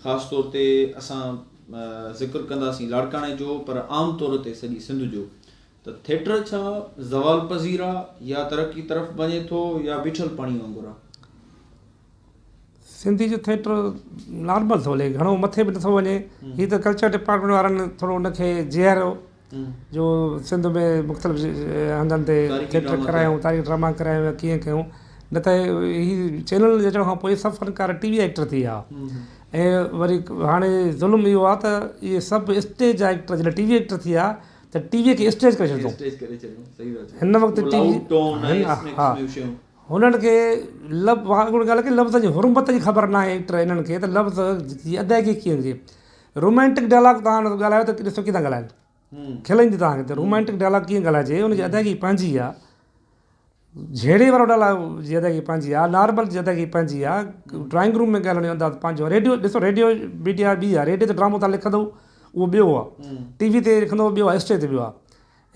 خاص طور تي اسان ذڪر ڪنداسين لاڙڪاڻي جو پر عام طور تي سڄي سنڌ جو ته ٿيٽر ڇا زوال پذير آ يا ترقي طرف وڃي ٿو يا بيٺل پاڻي وانگر آ؟ سنڌي جو ٿيٽر نارمل ٿو هلي گهڻو مٿي به نٿو وڃي هي ته ڪلچر ڊپارٽمينٽ وارن ٿورو ان کي جياريو جو سنڌ ۾ مختلف هنڌن تي ٿيٽر ڪرايائون تاريخي ڊراما ڪرايائون يا ڪيئن ڪيون نه ته هي چينل اچڻ کان پوء سڀ فنڪار ٽي وي ايڪٽر ٿي ويا ۽ وري هاڻي ظلم اهو آ ته اهي سڀ اسٽيج جا ايڪٽر جڏهن ٽي وي ايڪٽر ٿي ويا ته ٽي وي کي اسٽيج ڪري ڇڏيو هن وقت ٽي وي ها هنن کي لب ڳالهه ڪئي لفظ جي حرمت جي خبر ناهي ايڪٽر انهن کي ته لفظ جي ادائگي ڪيئن ٿئي رومانٽڪ ڊائلاگ توهان هن سان ڳالهايو ته ڏسو ڪيئن ٿا ڳالهائن کل ايندي توهان کي ته رومانٽڪ ڊائلاگ ڪيئن ڳالهائجي ان جي ادائگي پنهنجي آهي جهيڙي وارو ڊائلاگ جي ادائگي پنهنجي آهي نارمل جي ادائگي پنهنجي آهي ڊرائنگ روم ۾ ڳالهائڻ جو انداز پنهنجو آهي ريڊيو ڏسو ريڊيو ميڊيا ٻي آهي ريڊيو تي ڊرامو توهان لکندو اهو ٻيو آهي ٽي وي تي لکندو ٻيو آهي اسٽيج تي ٻيو آهي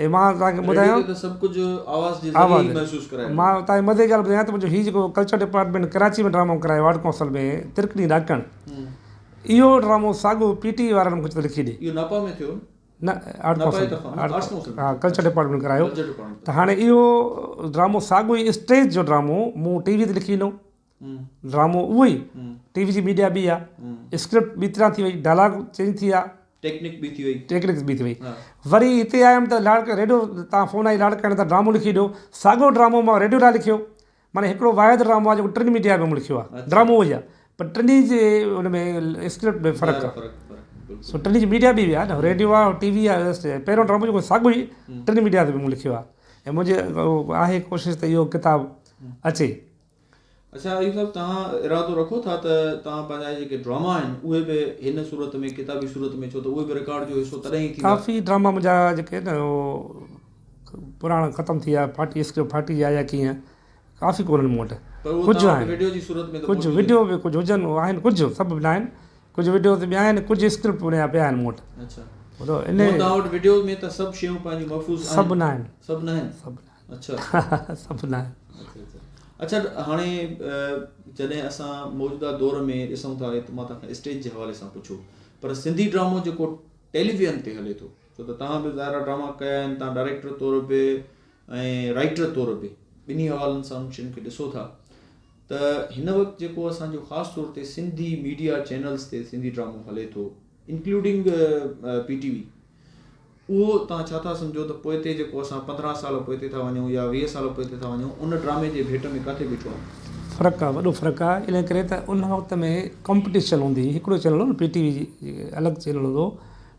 ۽ مان توهان کي ٻڌايان ته سڀ ڪجهه آواز جي ذريعي ئي محسوس ڪرايو مان توهان کي مزي جي ڳالهه ٻڌايان ته منهنجو هي جيڪو ڪلچر ڊپارٽمينٽ ڪراچي ۾ ڊرامو ڪرايو آرٽ ڪائونسل ۾ ترڪڻي ڏاڪڻ اهو ڊرامو ساڳيو پي ٽي وي وارن مون کي چيو ته لکي ڏي اهو ناپا ۾ ٿيو نه آرٽ ڪائونسل ها ڪلچر ڊپارٽمينٽ ڪرايو ته هاڻي اهو ڊرامو ساڳيو ئي اسٽيج جو ڊرامو مون ٽي وي تي لکي ڏنو ڊرامو اهو ئي ٽي وي جي ميڊيا ٻي آ اسڪرپٽ ٻي طرح ٿي وئي ڊائلاگ چينج ٿي ويا ٽيڪنڪ ٻي ٿي وئي ٽيڪنڪ ٻي ٿي وئي وري هتي آيم ته لاڙڪ ريڊيو تان فون آئي لاڙڪاڻي تان ڊرامو لکي ڏيو ساڳيو ڊرامو مان ريڊيو لاء لکيو معنيٰ هڪڙو واحد ڊرامو آهي جيڪو ٽن ميڊيا ۾ مون لکيو آهي ڊرامو اهو ئي آهي پر ٽنهي جي ان ۾ اسڪرپٽ ۾ فرق آهي سو ٽنهي جي ميڊيا ٻي آهي نه ريڊيو آهي ٽي وي آهي پهريون ڊرامو جيڪو ساڳيو ئي ٽنهي ميڊيا تي مون لکيو آهي ۽ منهنجي آهي ڪوشش ته اهو ڪتاب اچي. اڇا ايوب صاحب توهان ارادو رکو ٿا ته توهان پنهنجا جيڪي ڊراما آهن اهي به هن صورت ۾ ڪتابي صورت ۾ ڇو ته اهي به رڪارڊ جو حصو تڏهن ئي ٿيندا. ڪافي ڊراما منهنجا جيڪي آهن نه اهو پراڻا ختم ٿي ويا ڦاٽي اسڪرپٽ ڦاٽي ويا يا ڪيئن ڪافي ڪونهن مون وٽ ڪجهه آهن ڪجهه وڊيو به ڪجهه هجن آهن ڪجهه سڀ به ناهن ڪجهه وڊيو ته ٻيا آهن ڪجهه اسڪرپٽ ان جا پيا آهن مون وٽ اڇا توهان وٽ وڊيو ۾ ته سڀ شيون پنهنجون محفوظ آهن سڀ ناهن سڀ ناهن سڀ اڇا سڀ ناهن اڇا هاڻي جڏهن اسان موجوده دور ۾ ڏسون ٿا ته مان توهان کان اسٽيج جي حوالي سان پڇيو پر سنڌي ڊرامو جيڪو ٽيليويزن تي هلي ٿو ڇو ته توهان به ظاهر آهي ڊراما ڪيا آهن، توهان ڊائريڪٽر طور به ۽ رائيٽر طور به ٻنهي حوالن سان انهن شين کي ڏسو ٿا ته هن وقت جيڪو اسان جو خاص طور تي سنڌي ميڊيا چينلز تي سنڌي ڊرامو هلي ٿو انڪلوڊنگ پي ٽي وي اهو توهان ڇا ٿا سمجهو ته پوئتي جيڪو اسان 15 سال پوئتي ٿا وڃون يا 20 سال پوئتي ٿا وڃون ان ڊرامي جي ڀيٽ ۾ ڪاٿي بيٺو آهي؟ فرق آهي وڏو فرق آهي ان ڪري ته ان وقت ۾ ڪمپٽيشن هوندي هئي هڪڙو چينل هو نه پي ٽي وي الڳ چينل هوندو هو.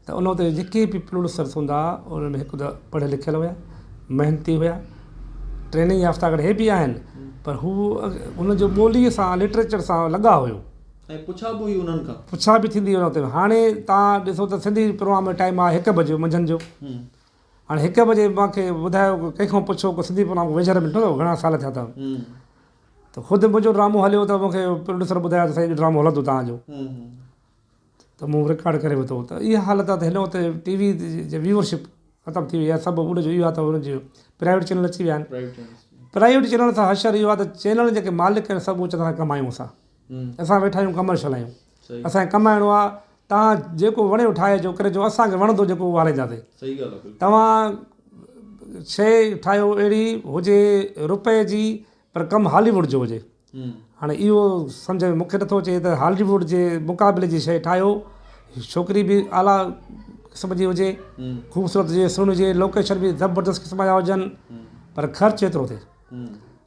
ته ان وقت جيڪي به پروڊيوسرس هوندا انهن ۾ هڪ ته پڙهيل لکيل هيا، محنتي هيا، ٽريننگ يافته اگر هي به آهن پر هو ان جو ٻوليء سان لٽريچر سان لڳاء هيو. ۽ پڇا به هئي انهن کان. پڇا به ٿيندي هئي ان وقت. هاڻي توهان ڏسو ته سنڌي پروگرام جو ٽائيم آهي هڪ بجي منجهند جو. هاڻي هڪ بجي مان کي ٻڌايو ڪنهن کان پڇو ڪو سنڌي پروگرام ويجهر ۾ ڏٺو اٿو گهڻا سال ٿيا اٿو. ته خود منهنجو ڊرامو هليو ته مون کي پروڊيوسر ٻڌايو ته سائين ڊرامو هلندو توهان جو. ته مون رڪارڊ ڪري ورتو ته اها حالت آهي ته هن وقت ٽي وي جي ويورشپ ختم ٿي وئي آهي سبب ان جو اهو آهي ته انهن جو پرائيويٽ چينل اچي ويا آهن پرائيويٽ چينل سان حشر اهو آهي ته چينل جيڪي مالڪ آهن سڀ چوندا ڪمايون اسان اسان ويٺا آهيون ڪمرشل آهيون اسانکي ڪمائڻو آهي تان جيڪو وڻيو ٺاهي جو ڪري جو اسانکي وڻندو جيڪو اهو هلائينداسي توهان شيء ٺاهيو اهڙي هجي روپئي جي پر ڪم هالي ووڊ جو هجي. هاڻي اهو سمجهه ۾ مون کي نٿو اچي ته هالي ووڊ جي مقابلي جي شيء ٺاهيو، ڇوڪري به اعليٰ قسم جي هجي، خوبصورت هجي، سهڻي هجي، لوڪيشن به زبردست قسم جا هجن، پر خرچ ايترو ٿئي.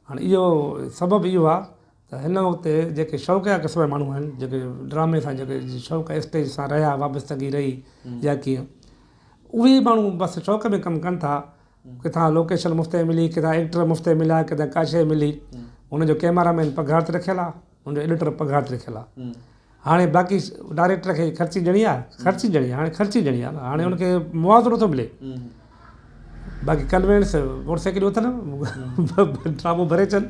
هاڻي اهو سبب اهو آهي ته هن وقت جيڪي شوقيه قسم جا ماڻهو آهن، جيڪي ڊرامي سان جيڪي شوق اسٽيج سان رهيا، وابستگي رهي يا ڪيئن، اهي ماڻهو بس شوق ۾ ڪم ڪن ٿا. ڪٿان لوڪيشن مفت ۾ ملي، ڪٿان ايڪٽر مفت ۾ مليا، ڪٿان ڪا شيء ملي. هن جو ڪئميرا مين پگهار تي رکيل آ، هن جو ايڊيٽر پگهار تي رکيل آ. هاڻي باقي ڊائريڪٽر کي خرچي ڏيڻي آ، خرچي ڏيڻي آ، هاڻي خرچي ڏيڻي آ نه، هاڻي هن کي معاوضو نٿو ملي. باقي ڪنوينس موٽر سائيڪلون اٿن، ڊرامو ڀري اچن.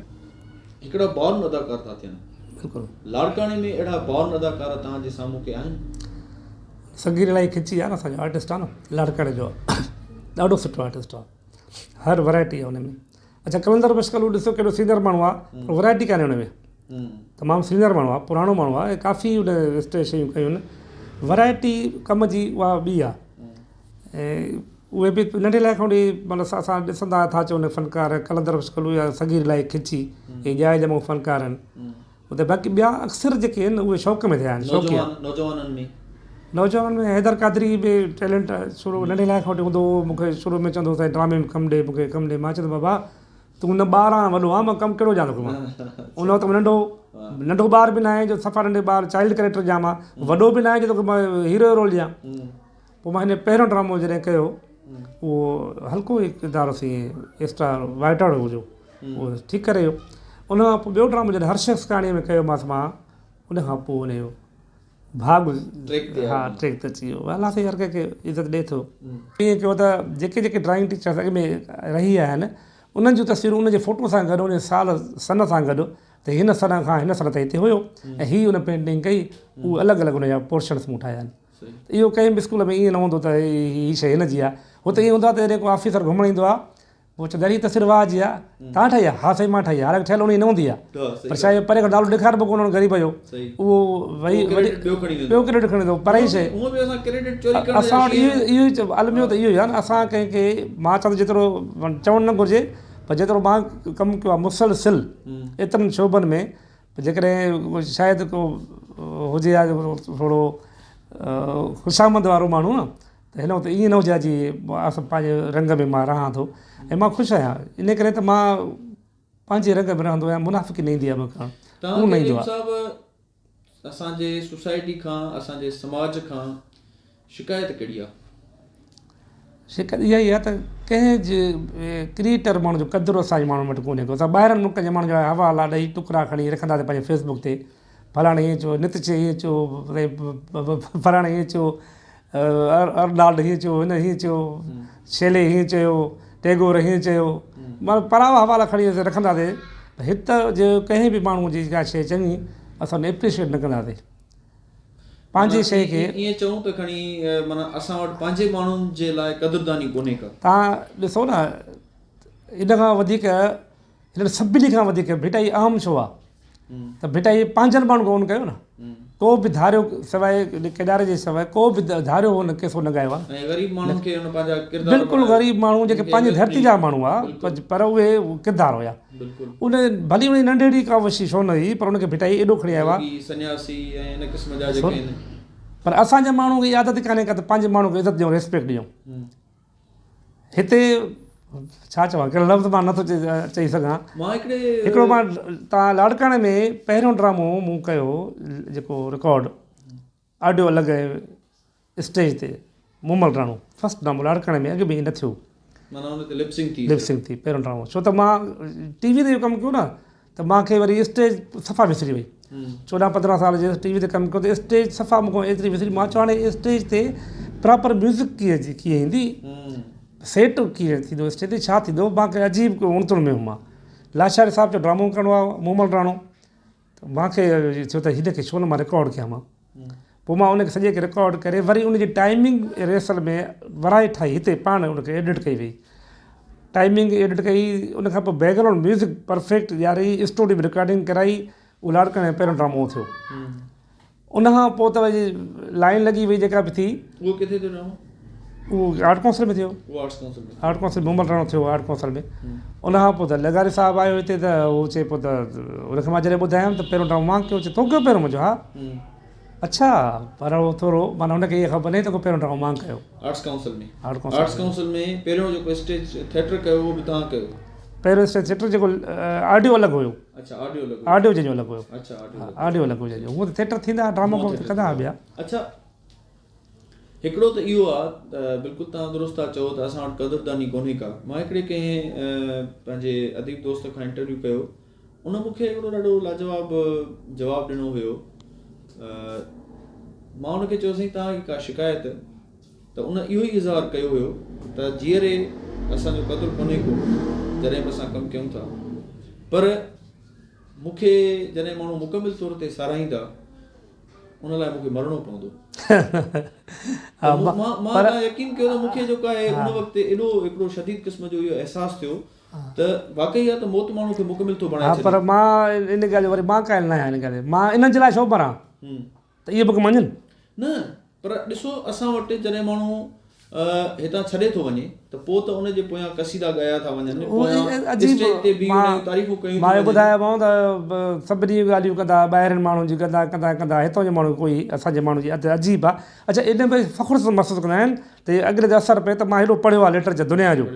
هڪڙا بارن اداڪار ٿا ٿين. بلڪل. لاڙڪاڻي ۾ اهڙا بارن اداڪار توهان جي سامهون ڪي آهن؟ صغير الاهي کچي آ نه اسان جو آرٽسٽ آ نه لاڙڪاڻي جو ڏاڍو سٺو آرٽسٽ آ هر ورائٽي آ ان ۾ اڇا قلندر بشڪلو ڏسو ڪيڏو سينئر ماڻهو آ پر ورائٽي ڪانهي ان ۾ تمام سينئر ماڻهو آ پراڻو ماڻهو آ ۽ ڪافي ان اسٽيج شيون ڪيون آهن ورائٽي ڪم جي اها ٻي آ ۽ اهي به ننڍي لاء کان وٺي مطلب اسان ڏسندا ٿا اچون فنڪار قلندر بشڪلو يا صغير الاهي کچي اهي ڄائي ڄمون فنڪار آهن اتي باقي ٻيا اڪثر جيڪي آهن اهي شوق ۾ ٿيا آهن شوقيه نوجوانن ۾ نوجوانن ۾ حيدر قادري به ٽيلنٽ شروع ننڍي لاء کان وٺي هوندو هو مونکي شروع ۾ چوندو هو سائين ڊرامي ۾ ڪم ڏي مونکي ڪم ڏي مان چوندو بابا تون نه ٻار آن وڏو آن مان ڪم ڪهڙو ڏيان توکي مان ان وقت ننڍو ننڍو ٻار به ناهي جو صفا ننڍي ٻار چائلڊ ڪريڪٽر ڏيان مان وڏو به ناهي جو توکي مان هيرو جو رول ڏيان پوء مان هن پهريون ڊرامو جڏهن ڪيو اهو هلڪو ئي ڪردار هوس ائين ايڪسٽرا وائٽاڙو هو جو اهو ٺيڪ ڪري ويو ان کان پوء ٻيو ڊرامو جڏهن هر شخص ڪهاڻيء ۾ ڪيومانس مان ان کان پوء ان جو ڀاڳ ها ٽريڪ تي اچي ويو الله سائين هر ڪنهن کي عزت ڏئي ٿو ائين ڪيو ته جيڪي جيڪي ڊرائنگ ٽيچرس اڳ ۾ رهي آيا آهن انهن جون تصويرون ان جي فوٽو سان گڏ ان سال سن سان گڏ ته هن سن کان هن سن تائين هتي هيو ۽ هي ان پينٽنگ ڪئي اهي الڳ الڳ ان جا پورشنس مون ٺاهيا آهن اهو ڪنهن به اسڪول ۾ ائين نه هوندو ته هي شيء هن جي آهي. هتي ائين هوندو آهي ته جڏهن ڪو آفيسر گهمڻ ايندو آهي پوء چوندو آهي هي تصوير واهه جي آهي توهان ٺاهي آهي؟ ها سائين مان ٺاهي آهي. حالانڪه ٺهيل انهيء نه هوندي آهي پر ڇا اهو پري کان نالو ڏيکاربو ڪونه ان غريب جو اهو وري ٻيو ڪريڊٽ کڻي ويندو پر هي شيء اسان وٽ اهو ئي الميو ته اهو ئي آهي نه اسان ڪنهن کي مان چوان ٿو جيترو چوڻ نه گهرجي پر جيترو مان ڪم ڪيو آهي مسلسل ايترن شعبن ۾ جيڪڏهن شايد ڪو هجي ها ٿورو خوشامد وارو ماڻهو نه ته هن وقت ائين نه هجي ها جي اسان پنهنجي رنگ ۾ مان رهان ٿو ۽ مان خوش آهيان ان ڪري ته مان پنهنجي رنگ ۾ رهندو آهيان منافقي نه ايندي آهي مون کان ڪو نه ايندو آهي. صاحب اسان جي سوسائٽي کان اسان جي سماج کان شڪايت ڪهڙي آ؟ شڪايت اها ئي آ ته ڪنهن جي ڪريئيٽر ماڻهو جو قدر اسان جي ماڻهن وٽ ڪونهي ڪو اسان ٻاهرن ملڪن جي ماڻهن جا حوالا ڏئي ٽڪرا کڻي رکنداسين پنهنجي فيس بڪ تي فلاڻي ائين چيو نتشي ائين چيو فلاڻي ائين چيو ارنالڊ هيئن چيو هن هيئن چيو شيلي هيئن چيو ٽيگور هيئن چيو معنيٰ پراوا حوالا کڻي اسين رکنداسين هت جي ڪنهن به ماڻهو جي ڪا شيء چڱي اسان ايپريشيئيٽ نه ڪنداسين پنهنجي شيء کي. ائين چئون ته کڻي معنيٰ اسان وٽ پنهنجي ماڻهن جي لاء قدرداني ڪونهي ڪا. توهان ڏسو نه ان کان وڌيڪ هنن سڀني کان وڌيڪ ڀٽائي اهم ڇو آ ته ڀٽائي پنهنجن ماڻهن کان اون ڪيو نه ڪو به ڌاريو سواء ڪيڏاري جي سواء ڪو به ڌاريو هن قصو نه ڳايو آ. ۽ غريب ماڻهن کي هن پنهنجا ڪردار بلڪل غريب ماڻهو جيڪي پنهنجي ڌرتي جا ماڻهو هئا پر اهي ڪردار هيا. بلڪل. ان ڀلي ان جي ننڍڙي ڪاوش ڇو نه هئي پر ان کي ڀٽائي ايڏو کڻي آيو آهي. جوڳي، سنياسي ۽ ان قسم جا جيڪي آهن. پر اسان جي ماڻهن کي اها عادت ڪانهي ڪا ته پنهنجي ماڻهن کي عزت ڏيون ريسپيڪٽ ڏيون. هتي ڇا چوان ڪهڙا لفظ مان نٿو چئي سگهان. مان هڪڙي. هڪڙو مان تان لاڙڪاڻي ۾ پهريون ڊرامو مون ڪيو جيڪو رڪارڊ آڊيو الڳ ۽ اسٽيج تي. مومل راڻو فرسٽ ڊرامو لاڙڪاڻي ۾ اڳ ۾ ائين نه ٿيو. معنيٰ ان تي لپ سنگ ٿي. لپ سنگ ٿي پهريون ڊرامو ڇو ته مان ٽي وي تي اهو ڪم ڪيو نه ته مان کي وري اسٽيج صفا وسري وئي 14 15 سال جي ٽي وي تي ڪم ڪيو ته اسٽيج صفا مون کان ايتري وسري مان چيو هاڻي اسٽيج تي پراپر ميوزڪ ڪيئن ڪيئن ايندي سيٽ ڪيئن ٿيندو اسٽيج تي ڇا ٿيندو مان کي عجيب اڻتڻ ۾ هئم مان لاشاري صاحب جو ڊرامو ڪرڻو آهي مومل راڻو ته مان کي ٿيو ته هن کي ڇو نه مان رڪارڊ ڪيان مان پوء مان ان کي سڄي کي رڪارڊ ڪري وري ان جي ٽائمنگ ريهرسل ۾ ورائي ٺاهي هتي پاڻ ان کي ايڊٽ ڪئي وئي ٽائمنگ ايڊٽ ڪئي ان کان پوء بيڪ گرائونڊ ميوزڪ پرفيڪٽ ڏياري اسٽوڊيو ۾ رڪارڊنگ ڪرائي اهو لاڙڪاڻي جو پهريون ڊرامو ٿيو ان کان پوء ته وري لائن لڳي وئي جيڪا به ٿي. اهو ڪٿي ٿيو ڊرامو؟ اهو آرٽ ڪائونسل ۾ ٿيو. اهو arts council ۾. Art council Momal Rano ٿيو آرٽ ڪائونسل ۾. ان کان پوء ته لغاري صاحب آيو هتي ته هو چئي پيو ته ان کي مان جڏهن ٻڌايم ته پهريون ڊرامو مان ڪيو چئي تو ڪيو پهريون منهنجو ها اڇا پر هو ٿورو معنيٰ هن کي اها خبر نه هئي ته پهريون ڊرامو مان ڪيو. Arts council ۾. آرٽس ڪائونسل ۾ پهريون جيڪو اسٽيج ٿيٽر ڪيو اهو به توهان ڪيو. پهريون اسٽيج ٿيٽر جيڪو آڊيو الڳ هيو. اڇا آڊيو الڳ هيو. آڊيو جنهن جو الڳ هيو. اڇا آڊيو الڳ. آڊيو الڳ هيو جنهن جو. هونء ته ٿيٽر ٿيندا ها ڊرامو ڪندا ها ٻيا. اڇا هڪڙو ته اهو آ ته بلڪل توهان درست ٿا چئو ته اسان وٽ قدرداني ڪونهي ڪا. مان هڪڙي ڪنهن پنهنجي اديب دوست کان انٽرويو ڪيو ان مون کي هڪڙو ڏاڍو لاجواب جواب ڏنو هيو. مان ان کي چيو سائين توهان کي ڪا شڪايت ته ان اهو ئي اظهار ڪيو هيو ته جيئري اسان جو قدر ڪونهي ڪو جڏهن به اسان ڪم ڪيون ٿا پر مون کي جڏهن ماڻهو مڪمل طور تي ساراهيندا ان لاء مون کي مرڻو پوندو. مان يقين ڪيو ته مون کي جيڪو آهي ان وقت ايڏو هڪڙو شديد قسم جو اهو احساس ٿيو ته واقعي اها ته موت ماڻهو کي مڪمل ٿو بڻائي ڇڏي. ها پر مان ان ڳالهه جو وري مان قائل ناهيان ان ڳالهه مان انهن جي لاء ڇو مران ته اهي مون کي مڃن. نه پر ڏسو اسان وٽ جڏهن ماڻهو هتان ڇڏي ٿو وڃي ته پوء ته ان جي پويان قصيدا ڳايا ٿا وڃن، پويان اسٽيج تي بيهي ان جون تعريفون ڪيون ٿيون وڃن. مان ٻڌايومانو ته سڀني جون ڳالهيون ڪندا، ٻاهرين ماڻهن جون ڪندا ڪندا ڪندا هتان جي ماڻهو ڪوئي اسان جي ماڻهن جي اڌ عجيب آ. اڇا ان ۾ فخر سان محسوس ڪندا آهن ته هي اڳڙي تي اثر پئي ته مان هيڏو پڙهيو آ لٽريچر دنيا جو.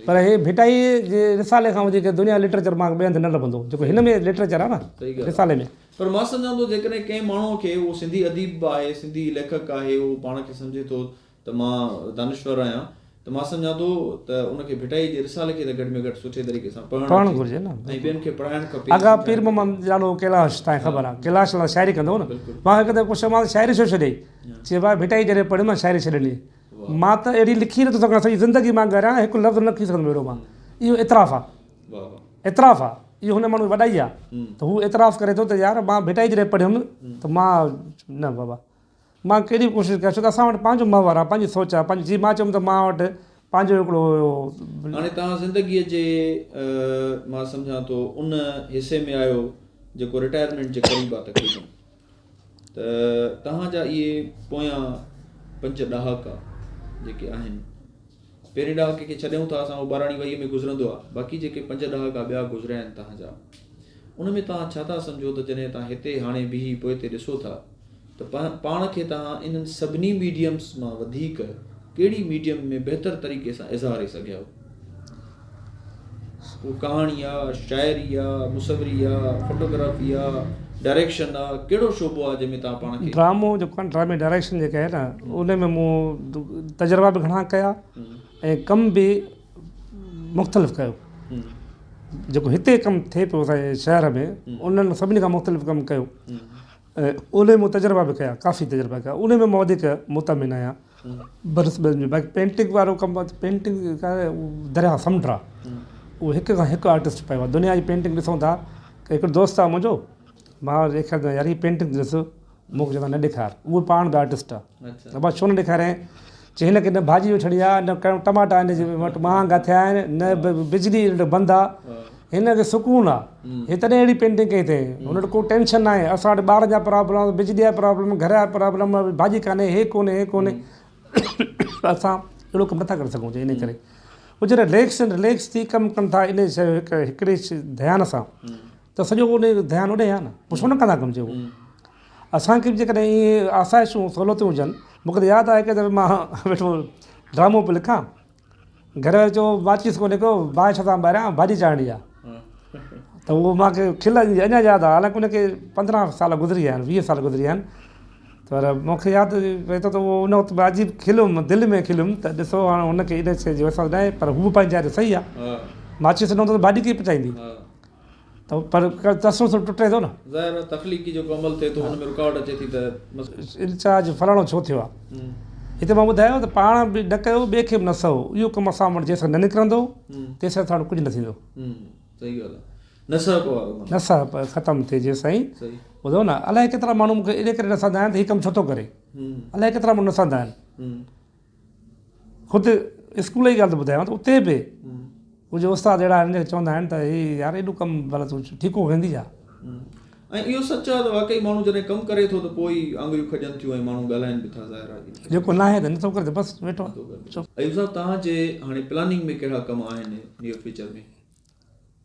پر هي ڀٽائي جي رسالي کان وڌيڪ دنيا لٽريچر مان ٻئي هنڌ نه لڀندو جيڪو هن ۾ لٽريچر آ نه رسالي ۾. پر مان سمجهان ٿو جيڪڏهن ڪنهن ماڻهوء کي اهو سنڌي اديب به آهي، سنڌي ليکڪ آهي، اهو پاڻ کي سمجهي ٿو ته مان دانشور آهيان ته مان سمجهان ٿو ته ان کي ڀٽائيء جي رسالي کي ته گهٽ ۾ گهٽ سٺي طريقي سان پڙهڻ گهرجي ۽ ٻين کي پڙهائڻ کپي. آغا پير محمد ڄاڻو ڪيلاش تانکي خبر آهي ڪيلاش لاء شاعري ڪندو هو نه مان هڪ دفعي پڇيو مانس شاعري ڇو ڇڏيئي چي ڀاء ڀٽائي جڏهن پڙهيم مان شاعري ڇڏي ڏني مان ته اهڙي لکي نٿو سگهان سڄي زندگي مان ڳاريان هڪ لفظ نه لکي سگهندم اهڙو مان اهو اعتراف آهي. اعتراف آ اهو هن ماڻهو جي وڏائي آ ته هو اعتراف ڪري ٿو ته يار مان ڀٽائي جڏهن پڙهيم ته مان نه بابا مان ڪيڏي به ڪوشش ڪيان ڇو ته اسان وٽ پنهنجو محور آ پنهنجي سوچ آ پنهنجي جي مان چيم ته مان وٽ پنهنجو هڪڙو هيو. هاڻي توهان زندگيء جي مان سمجهان ٿو ان حصي ۾ آهيو جيڪو رٽائرمينٽ جي قريب آ تقريبن ته توهان جا اهي پويان پنج ڏهاڪا جيڪي آهن پهرين ڏهاڪي کي ڇڏيون ٿا اسان اهو ٻاراڻي وهيء ۾ گذرندو آهي باقي جيڪي پنج ڏهاڪا ٻيا گذريا آهن توهان جا ان ۾ توهان ڇا ٿا سمجهو ته جڏهن توهان هتي هاڻي بيهي پوئتي ڏسو ٿا ته پاڻ کي توهان انهن سڀني ميڊيمز مان وڌيڪ ڪهڙي ميڊيم ۾ بهتر طريقي سان اظهاري سگهيا آهيو؟ اهو ڪهاڻي آ، شاعري آ، مصوري آ، فوٽوگرافي آ، ڊائريڪشن آ، ڪهڙو شعبو آ جنهن ۾ توهان پاڻ کي. ڊرامو جيڪو آ نه ڊرامي ڊائريڪشن جيڪا آهي نه ان ۾ مون تجربا به گهڻا ڪيا ۽ ڪم به مختلف ڪيو جيڪو هتي ڪم ٿئي پيو اسان جي شهر ۾ انهن سڀني کان مختلف ڪم ڪيو ۽ ان ۾ مون تجربا به ڪيا ڪافي تجربا ڪيا ان ۾ مان وڌيڪ مطمئن آهيان بنسبت ۾ باقي پينٽنگ وارو ڪم آهي پينٽنگ جيڪا آهي اهو درياهه سمنڊ آهي اهو هڪ کان هڪ آرٽسٽ پيو آهي دنيا جي پينٽنگ ڏسون ٿا هڪڙو دوست آهي منهنجو مان ڏيکاريندو آهيان يار هي پينٽنگ ڏس مون کي چوندو آهي نه ڏيکار اهو پاڻ به آرٽسٽ آهي ابا ڇو نه ڏيکاريائين چي هن کي نه ڀاڄي وٺڻي آهي نه ٽماٽا هن جي وٽ مهانگا ٿيا آهن نه بجلي هن وٽ بند آهي هن کي سڪون آهي هي تڏهن اهڙي پينٽنگ ڪئي اٿئي هن وٽ ڪو ٽينشن ناهي اسان وٽ ٻارن جا پرابلم بجلي جا پرابلم گهر جا پرابلم ڀاڄي ڪانهي هي ڪونهي هي ڪونهي اسان اهڙو ڪم نٿا ڪري سگهون ان ڪري هو جڏهن رليڪس رليڪس ٿي ڪم ڪن ٿا ان شيء هڪ هڪڙي ڌيان سان ته سڄو ان ڌيان اوڏي آهي نه پوء ڇو نه ڪندا ڪم چئبو اسان کي به جيڪڏهن ائين آسائشون سهولتون هجن مون کي ته ياد آهي هڪ دفعي مان ويٺو ڊرامو پيو لکان گهر واري چيو ماچيس ڪونهي ڪو باهه ڇو ٿا ٻاريان ڀاڄي چاڙهڻي آهي ته اهو مان کي کل اڃا ياد آهي حالانڪه ان کي 15 سال گذري ويا آهن 20 سال گذري ويا آهن. پر مون کي ياد پئي ٿو ته اهو ان وقت به عجيب کليم دل ۾ کليم ته ڏسو هاڻ هن کي ان شيء جو احساس ناهي پر هو به پنهنجي جاء تي صحيح آهي ماچيس نه هوندو ته ڀاڄي ڪيئن پچائيندي ته پر تسلسل ٽٽي ٿو نه. ظاهر آهي تخليقي جيڪو عمل ٿئي ٿو ان ۾ رڪاوٽ اچي ٿي ته. انچارج فلاڻو ڇو ٿيو آهي هتي مان ٻڌايو ته پاڻ به نه ڪيو ٻئي کي به نه سهو اهو ڪم اسان وٽ جيسين نه نڪرندو تيسين اسان وٽ ڪجهه نه ٿيندو. صحيح ڳالهه آهي نه سهپ وارو معنيٰ. نه سهپ ختم ٿئي جيسين ٻڌو نه الائي ڪيترا ماڻهو مون کي ان ڪري نه سهندا آهن ته هي ڪم ڇو ٿو ڪري الائي ڪيترا ماڻهو نه سهندا آهن خود اسڪول جي ڳالهه ٿو ٻڌايان ته اتي به ڪجهه استاد اهڙا آهن جيڪي چوندا آهن ته هي يار ايڏو ڪم ڀلا تون ٺيڪو ويندي ڇا. ۽ اهو سچ آهي ته واقعي ماڻهو جڏهن ڪم ڪري ٿو ته پوء ئي آڱريون کڄن ٿيون ۽ ماڻهو ڳالهائن به ٿا ظاهر آهي. جيڪو ناهي ته نٿو ڪري ته بس ويٺو آهي. ايوب صاحب توهان جي هاڻي پلاننگ ۾ ڪهڙا ڪم آهن نيئر فيوچر ۾؟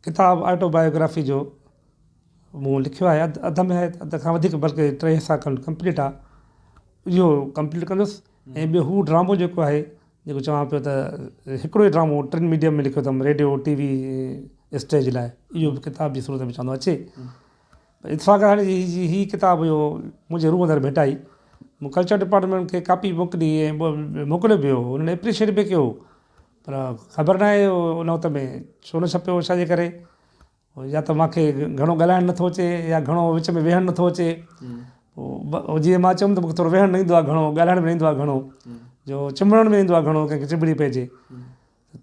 ڪتاب آٽو بايوگرافي جو مون لکيو آهي اڌ اڌ ۾ آهي اڌ کان وڌيڪ بلڪه ٽي حصا کن ڪمپليٽ آهي اهو ڪمپليٽ ڪندس ۽ ٻيو هو ڊرامو جيڪو آهي جيڪو چوان پيو ته هڪڙو ئي ڊرامو ٽن ميڊيم ۾ لکيو اٿم ريڊيو ٽي وي اسٽيج لاء اهو به ڪتاب جي صورت ۾ چوندو اچي اتفاق هاڻي هي هي ڪتاب هيو منهنجي روح اندر ڀيٽائي مون ڪلچر ڊپارٽمينٽ کي ڪاپي موڪلي ۽ موڪليو به هو انهن اپريشيٽ به ڪيو پر خبر ناهي ان وقت ۾ ڇو نه ڇپيو ڇا جي ڪري يا ته مان کي گهڻو ڳالهائڻ نٿو اچي يا گهڻو وچ ۾ ويهڻ نٿو اچي پوء جيئن مان چيم ته مون کي ٿورو ويهڻ نه ايندو آهي گهڻو ڳالهائڻ به نه ايندو آهي گهڻو جو چنبڙڻ به نه ايندو آهي گهڻو ڪنهن کي چنبڙي پئجي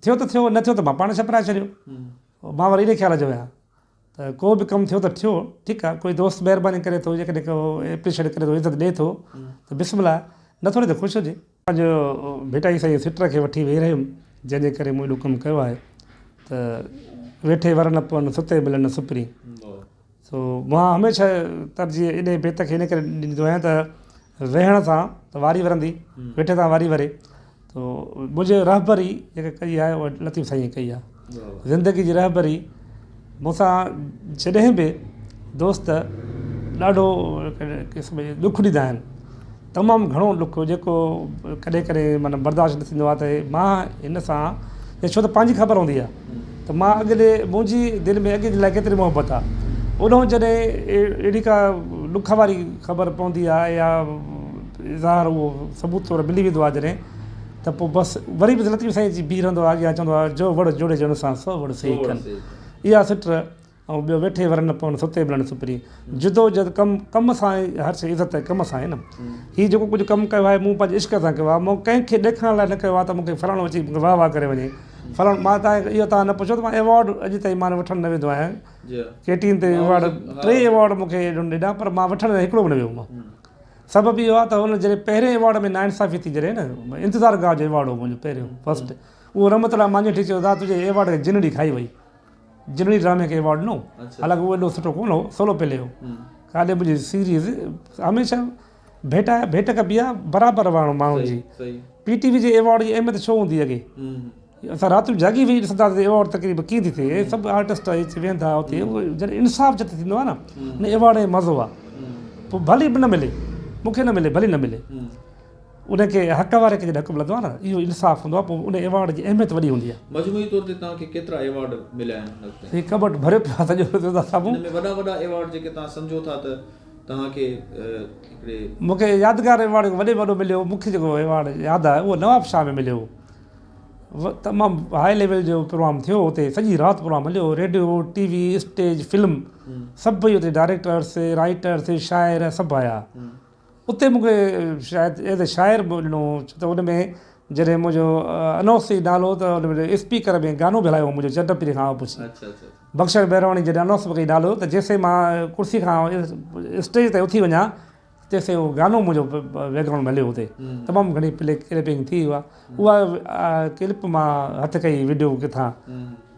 ٿيو ته ٿيو نه ٿيو ته مان پاڻ ڇپرائي ڇڏيو مان وري ان خيال جو آهيان ته ڪو به ڪم ٿيو ته ٿيو ٺيڪ آهي ڪوئي دوست مهرباني ڪري ٿو جيڪڏهن ڪو اپريشيٽ ڪري ٿو عزت ڏئي ٿو ته بسم الله نٿو ڏئي ته خوش هجي. پنهنجو ڀٽائي سائين سٽ کي وٺي ويهي رهيم، جنهن جي ڪري مون ايڏو ڪم ڪيو آهي ته ويٺي ور نه پون، ستي ملن نه سپرين. سو مان هميشه ترجيح انهيء بيت کي ان ڪري ڏيندو آهيان ته ويهڻ سان ته واري ورندي، ويٺي سان واري وري. تو منهنجي رهبري جيڪا ڪئي آهي اها لطيف سائينء ڪئي آهي. زندگي جي رهبري مون سان جڏهن به دوست ڏاڍو قسم جو ڏک ڏيندا آهن تمام گهڻو ڏک جيڪو ڪڏهن ڪڏهن معنيٰ برداشت نه ٿيندو آهي ته مان هن سان ڇو ته پنهنجي خبر هوندي آهي ته مان اڳلي منهنجي دل ۾ اڳي جي لاء ڪيتري محبت آهي اوڏانهن جڏهن اهڙي ڪا ڏک واري خبر پوندي آهي يا اظهار اهو ثبوت طور ملي ويندو آهي جڏهن ته پوء بس وري به لطيف سائين اچي بيهي رهندو آهي اڳيان چوندو آهي جو وڙ جوڙي جن سان سو وڙ سهي ڪن اها سٽ ۽ ٻيو ويٺي ور نه پون ستي ملن سپرين جدوجھد ڪم ڪم سان هر شيء عزت ڪم سان آهي نه هي جيڪو ڪجهه ڪم ڪيو آهي مون پنهنجي عشق سان ڪيو آهي مون ڪنهن کي ڏيکارڻ لاء نه ڪيو آهي ته مون کي فلاڻو اچي مون کي واهه واهه ڪري وڃي فلاڻو مان تان اهو تان نه پڇو ته مان ايوارڊ اڄ تائين مان وٺڻ نه ويندو آهيان ڪي ٽي اين تي ايوارڊ ٽي ايوارڊ مون کي ڏنا پر مان وٺڻ هڪڙو به نه ويو مان سبب اهو آهي ته هن جڏهن پهرين ايوارڊ ۾ ناانصافي ٿي جڏهن نه انتظار گاهه جو ايوارڊ هو منهنجو پهريون فرسٽ اهو رحمت الله مانجهٺي چيو دادا تنهنجي ايوارڊ کي جنڙي کائي وئي جنڙي ڊرامي کي ايوارڊ ڏنو حالانڪه اهو ايڏو سٺو ڪونه هو سولو پلي هو ڪاڏي منهنجي سيريز هميشه ڀيٽ ڀيٽ ڪبي آهي برابر وارو ماڻهن جي پي ٽي وي جي ايوارڊ جي اهميت ڇو هوندي اڳي اسان رات جو جاڳي ويهي ڏسندا هئاسين ايوارڊ تقريب ڪيئن ٿي ٿئي سڀ آرٽسٽ اچي ويهندا اتي جڏهن انصاف جتي ٿيندو آهي نه ان ايوارڊ جو مزو آهي پوء ڀلي به نه ملي مون کي نه ملي ڀلي نه ملي ان کي حق واري کي جڏهن حق ملندو آهي نه اهو انصاف هوندو آهي پوء ان ايوارڊ جي اهميت وڏي هوندي آهي. مجموعي طور تي توهان کي ڪيترا ايوارڊ مليا آهن هن وقت تائين؟ هي ڪٻٽ ڀريو پيو آهي سڄو صاحب. ان ۾ وڏا وڏا ايوارڊ جيڪي توهان سمجهو ٿا ته توهان کي هڪڙي. مون کي يادگار ايوارڊ وڏي ۾ وڏو مليو مون کي جيڪو ايوارڊ ياد آهي اهو نواب شاهه ۾ مليو هو. تمام هاء ليول جو پروگرام ٿيو اتي سڄي رات پروگرام هليو radio T V stage film سڀئي اتي ڊائريڪٽرس رائيٽرس شاعر سڀ آيا اتي مونکي شايد ايز اي شاعر به ڏنو ڇو ته ان ۾ جڏهن منهنجو انائونس ٿي نالو ته ان ۾ اسپيڪر ۾ گانو به هلايو منهنجو چنڊ پير کان پڇي بخشڻ بهراڻي جڏهن انائونس به ڪئي نالو ته جيسين مان ڪرسي کان اسٽيج تي اٿي وڃان تيسين اهو گانو منهنجو بيڪ گرائونڊ ۾ هليو اتي تمام گهڻي پلي ڪلپنگ ٿي اها اها ڪلپ مان هٿ ڪئي وڊيو ڪٿان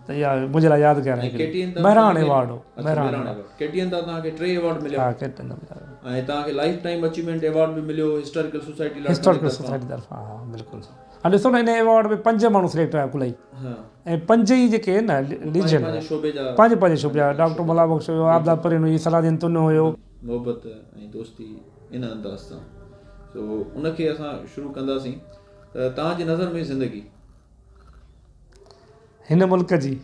ته اها منهنجي لاء يادگار آهي مهراڻ ايوارڊ هو مهراڻ ايوارڊ ڪي ٽي اين تان توهان کي ٽي ايوارڊ مليا ها ڪي ٽي اين تان مليا ۽ توهان کي لائف ٽائيم اچيومينٽ ايوارڊ به مليو هسٽاريڪل سوسائٽي لاڙڪاڻي هسٽاريڪل سوسائٽي طرفان ها بلڪل هاڻي ڏسو نه ان ايوارڊ ۾ پنج ماڻهو سليڪٽ ٿيا ڪل ئي ۽ پنج ئي جيڪي آهن نه ليجنڊ پنهنجي پنهنجي شعبي جا ڊاڪٽر مولا بخش هيو عابده پرين هئي صلاح الدين تنيو هيو محبت ۽ دوستي ان انداز سان سو ان کي اسان شروع ڪنداسين ته توهان جي نظر ۾ زندگي. هن ملڪ جي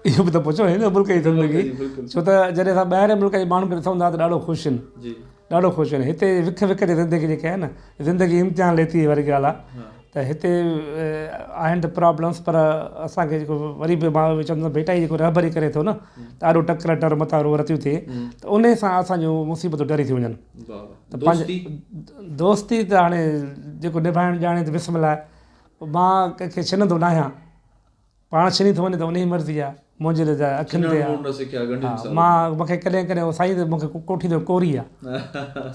اهو به ته پڇو هن ملڪ جي زندگي ڇو ته جڏهن اسان ٻاهرين ملڪ جي ماڻهن کي ڏسون ٿا ته ڏاڍو خوش آهن جي. ڏاڍو خوش آهن. هتي وک وک تي زندگي جيڪي آهي نه زندگي امتحان ليتي هي واري ڳالهه آهي ته هتي آهن ته پرابلمس پر اسان کي جيڪو وري به مان چوندس ڀٽائي جيڪو رهبري ڪري ٿو نه ته آڏو ٽڪر ٽر متان روهه رتيون ٿئي ته انهي سان اسان جون مصيبتون ٽري ٿيون وڃن. ته پنهنجي دوستي ته هاڻي جيڪو نڀائڻ ڄاڻي ته بسم الله مان ڪنهن کي ڇنندو ناهيان. پاڻ ڇني ٿو وڃي ته انهي جي مرضي آ، منهنجي لاء ته اکين تي آ. مان مون کي ڪڏهن ڪڏهن سائين ته مون کي ڪوٺيندو ڪوري آ.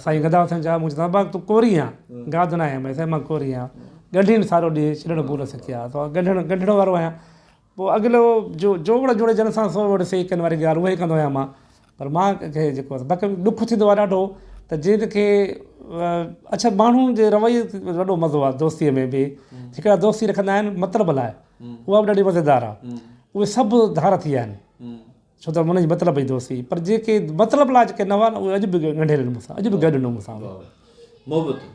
سائين گدا حسين چيو مون چيو ابا تون ڪوري آن گاد نه آهيان سائين مان ڪوري آهيان. ڳنڍين سارو ڏينهن ڇنڻ مون نه سکيا ته ڳنڍڻ ڳنڍڻ وارو آهيان. پوء اڳلو جو جوڙ جوڙي جن سان سو وڙ سي ڪن واري ڳالهه اها ئي ڪندو آهيان مان. پر مان ڪنهن کي جيڪو آهي باقي ڏک ٿيندو آهي ڏاڍو ته جنهن کي اڇا ماڻهو جي رويي تي وڏو مزو آهي دوستيء ۾ به هڪڙا دوستي رکندا آهن مطلب لاء اها به ڏاڍي مزيدار آهي اهي سڀ ڌار ٿي ويا آهن ڇو ته انهن جي مطلب جي دوستي پر جيڪي مطلب لاء جيڪي نه هئا نه اهي اڄ به ڳنڍيل آهن مون سان اڄ به گڏ آهن مون سان محبت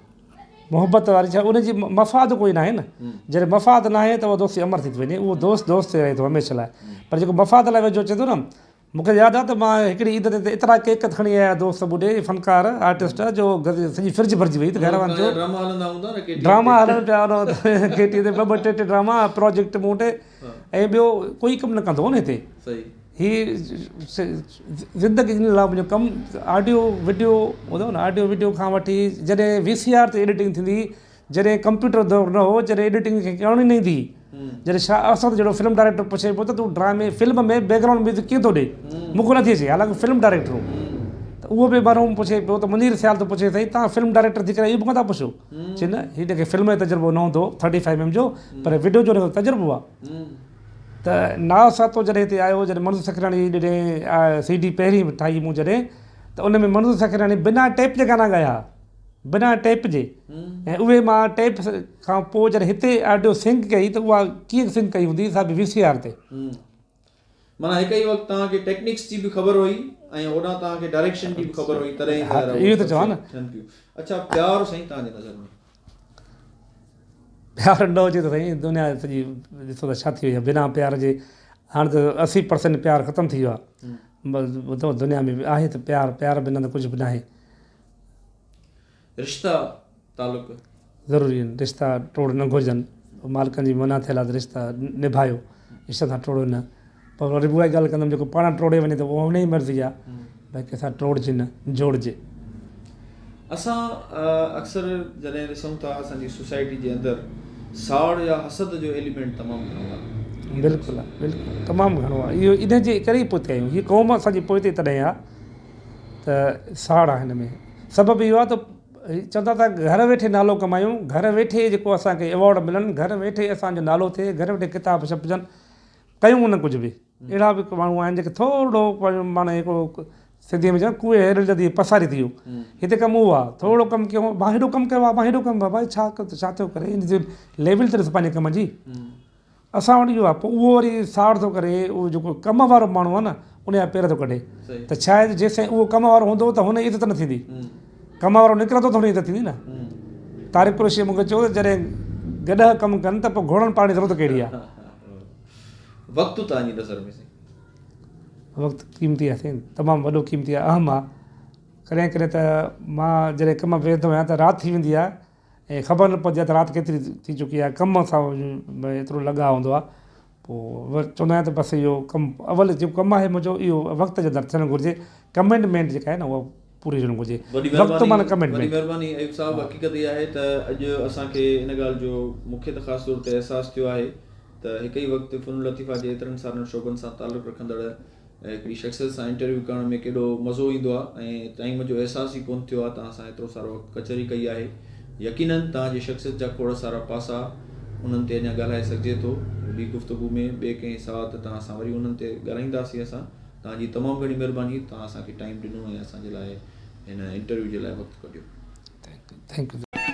محبت واري ڇا ان جي مفاد ڪوئي ناهي نه جڏهن مفاد ناهي ته اها دوستي امر ٿي ٿي وڃي اهو دوست دوست رهي ٿو هميشه لاء پر جيڪو مفاد لاء ويجهو اچي ٿو نه مون کي ياد آ ته مان هڪڙي عيد تي ايترا ڪيڪ کڻي آيا دوست مون ڏي فنڪار آرٽسٽ جو سڄي فرج ڀرجي وئي ته گهر وارن چيو ڊراما هلندا هوندا نه ڪي ٽي ڊراما هلن پيا ان وقت ڪي ٽي تي ٻه ٻه ٽي ٽي ڊراما پروجيڪٽ مون وٽ ۽ ٻيو ڪوئي ڪم نه ڪندو هو نه هتي صحيح هي زندگي ان لاء منهنجو ڪم آڊيو وڊيو ٻڌو نه آڊيو وڊيو کان وٺي جڏهن وي سي آر تي ايڊيٽنگ ٿيندي جڏهن ڪمپيوٽر دور نه هو، جڏهن ايڊيٽنگ کي ڪرڻ ئي نه ايندي هئي، جڏهن شاهه اسد جهڙو فلم ڊائريڪٽر پڇي پيو ته تون ڊرامي، فلم، ۾ بيڪ گرائونڊ ميوزڪ ڪيئن ٿو ڏي؟ مون کي نٿي اچي، حالانڪه فلم ڊائريڪٽر هو. ته اهو به مرحوم پڇي پيو ته منير سيال ٿو پڇي سائين توهان فلم ڊائريڪٽر ٿي ڪري اهو به ڪونه ٿا پڇو؟ چي نه هن کي فلم جو تجربو نه هوندو ٿرٽي فائيو ايم جو پر وڊيو جو هن کي تجربو آهي. ته ناز سهتو جڏهن هتي آيو، جڏهن منظور سکراڻي جڏهن سي ڊي پهرين ٺاهي مون جڏهن ته ان ۾ منظور سکراڻي بنا ٽيپ جي گانا ڳايا. بنا ٽيپ جي ۽ اهي مان ٽيپ کان پوء جڏهن هتي آڊيو سنڪ ڪئي ته اها ڪيئن سنڪ ڪئي هوندي سا به وي سي آر تي. معنيٰ هڪ ئي وقت توهان کي ٽيڪنڪس جي به خبر هئي ۽ هوڏانهن توهان کي ڊائريڪشن جي به خبر هئي تڏهن ئي ظاهر آهي اهو ته چوان نه. ٿين پيون. اڇا پيار سائين توهان جي نظر ۾. پيار نه هجي ته سائين دنيا سڄي ڏسو ته ڇا ٿي وئي آهي بنا پيار جي هاڻ ته 80% پيار ختم ٿي ويو آهي ٻڌو دنيا ۾ آهي ته پيار پيار بنا ته ڪجهه به ناهي. رشتا تعلق. ضروري آهن رشتا ٽوڙ نه گهرجن مالڪن جي منع ٿيل آهي ته رشتا نڀايو رشتن سان ٽوڙو نه پر وري به اها ئي ڳالهه ڪندم جيڪو پاڻ ٽوڙي وڃي ته اها ان جي مرضي آهي ڀئي ڪنهن سان ٽوڙجي نه جوڙجي. اسان اڪثر جڏهن ڏسون ٿا اسان جي سوسائٽي جي اندر ساڙ يا حسد جو ايليمينٽ تمام گهڻو آهي. بلڪل آهي بلڪل تمام گهڻو آهي اهو ان جي ڪري ئي پوئتي آهيون هي قوم اسان جي پوئتي تڏهن آهي ته ساڙ آهي هن ۾ سبب اهو آهي ته چوندا ته گهر ويٺي نالو ڪمايون گهر ويٺي جيڪو اسان کي ايوارڊ ملن گهر ويٺي اسان جو نالو ٿئي گهر ويٺي ڪتاب ڇپجن ڪيون نه ڪجهه به اهڙا به ماڻهو آهن جيڪي ٿورڙو پنهنجو معنيٰ هڪڙو سنڌيء ۾ چون ڪوئي هير جدي پساري ٿي ويو هتي ڪم اهو آهي ٿورڙو ڪم ڪيو مان هيڏو ڪم ڪيو آهي مان هيڏو ڪم بابا ڇا ڇا ٿو ڪري ان جي ليول ته ڏس پنهنجي ڪم جي اسان وٽ اهو آهي پوء اهو وري ساڙ ٿو ڪري اهو جيڪو ڪم وارو ماڻهو آهي نه ان جا پير ٿو ڪڍي ته ڇا آهي جيستائين اهو ڪم وارو هوندو ته هن جي عزت نه ٿيندي ڪم وارو نڪرندو ته هن جي عزت ٿيندي نه طارق قريشي مون کي چيو ته جڏهن گڏهه ڪم ڪن ته پوء گهوڙن پائڻ جي ضرورت ڪهڙي آهي. وقت توهان جي نظر ۾ سائين. وقت قيمتي آهي سائين تمام وڏو قيمتي آهي اهم آهي ڪڏهن ڪڏهن ته مان جڏهن ڪم ويهندو آهيان ته رات ٿي ويندي آهي ۽ خبر نه پوندي آهي ته رات ڪيتري ٿي چڪي آهي ڪم سان ايترو لڳاء هوندو آهي پوء چوندو آهيان ته بس اهو ڪم اول جيڪو ڪم آهي منهنجو اهو وقت جي اندر ٿيڻ گهرجي ڪمٽمينٽ جيڪا آهي نه اها پوري هجڻ گهرجي وقت معنيٰ ڪمٽمينٽ. وڏي مهرباني ايوب صاحب حقيقت اها آهي ته اڄ اسان کي ان ڳالهه جو مون کي ته خاص طور تي احساس ٿيو آهي ته هڪ ئي وقت فنون لطيفه جي ايترن سارن شعبن سان تعلق رکندڙ هڪڙي شخصيت سان انٽرويو ڪرڻ ۾ ڪيڏو مزو ايندو آ ۽ ٽائيم جو احساس ئي ڪونه ٿيو آ توهان سان ايترو سارو وقت ڪچهري ڪئي آهي يقينن توهان جي شخصيت جا کوڙ سارا پاسا انهن تي اڃا ڳالهائي سگهجي ٿو ٻي گفتگو ۾ ٻي ڪنهن ساعت توهان سان وري انهن تي ڳالهائينداسين اسان توهان جي تمام گهڻي مهرباني توهان اسان کي ٽائيم ڏنو ۽ اسان جي لاء هن انٽرويو جي لاء وقت ڪڍيو. Thank you.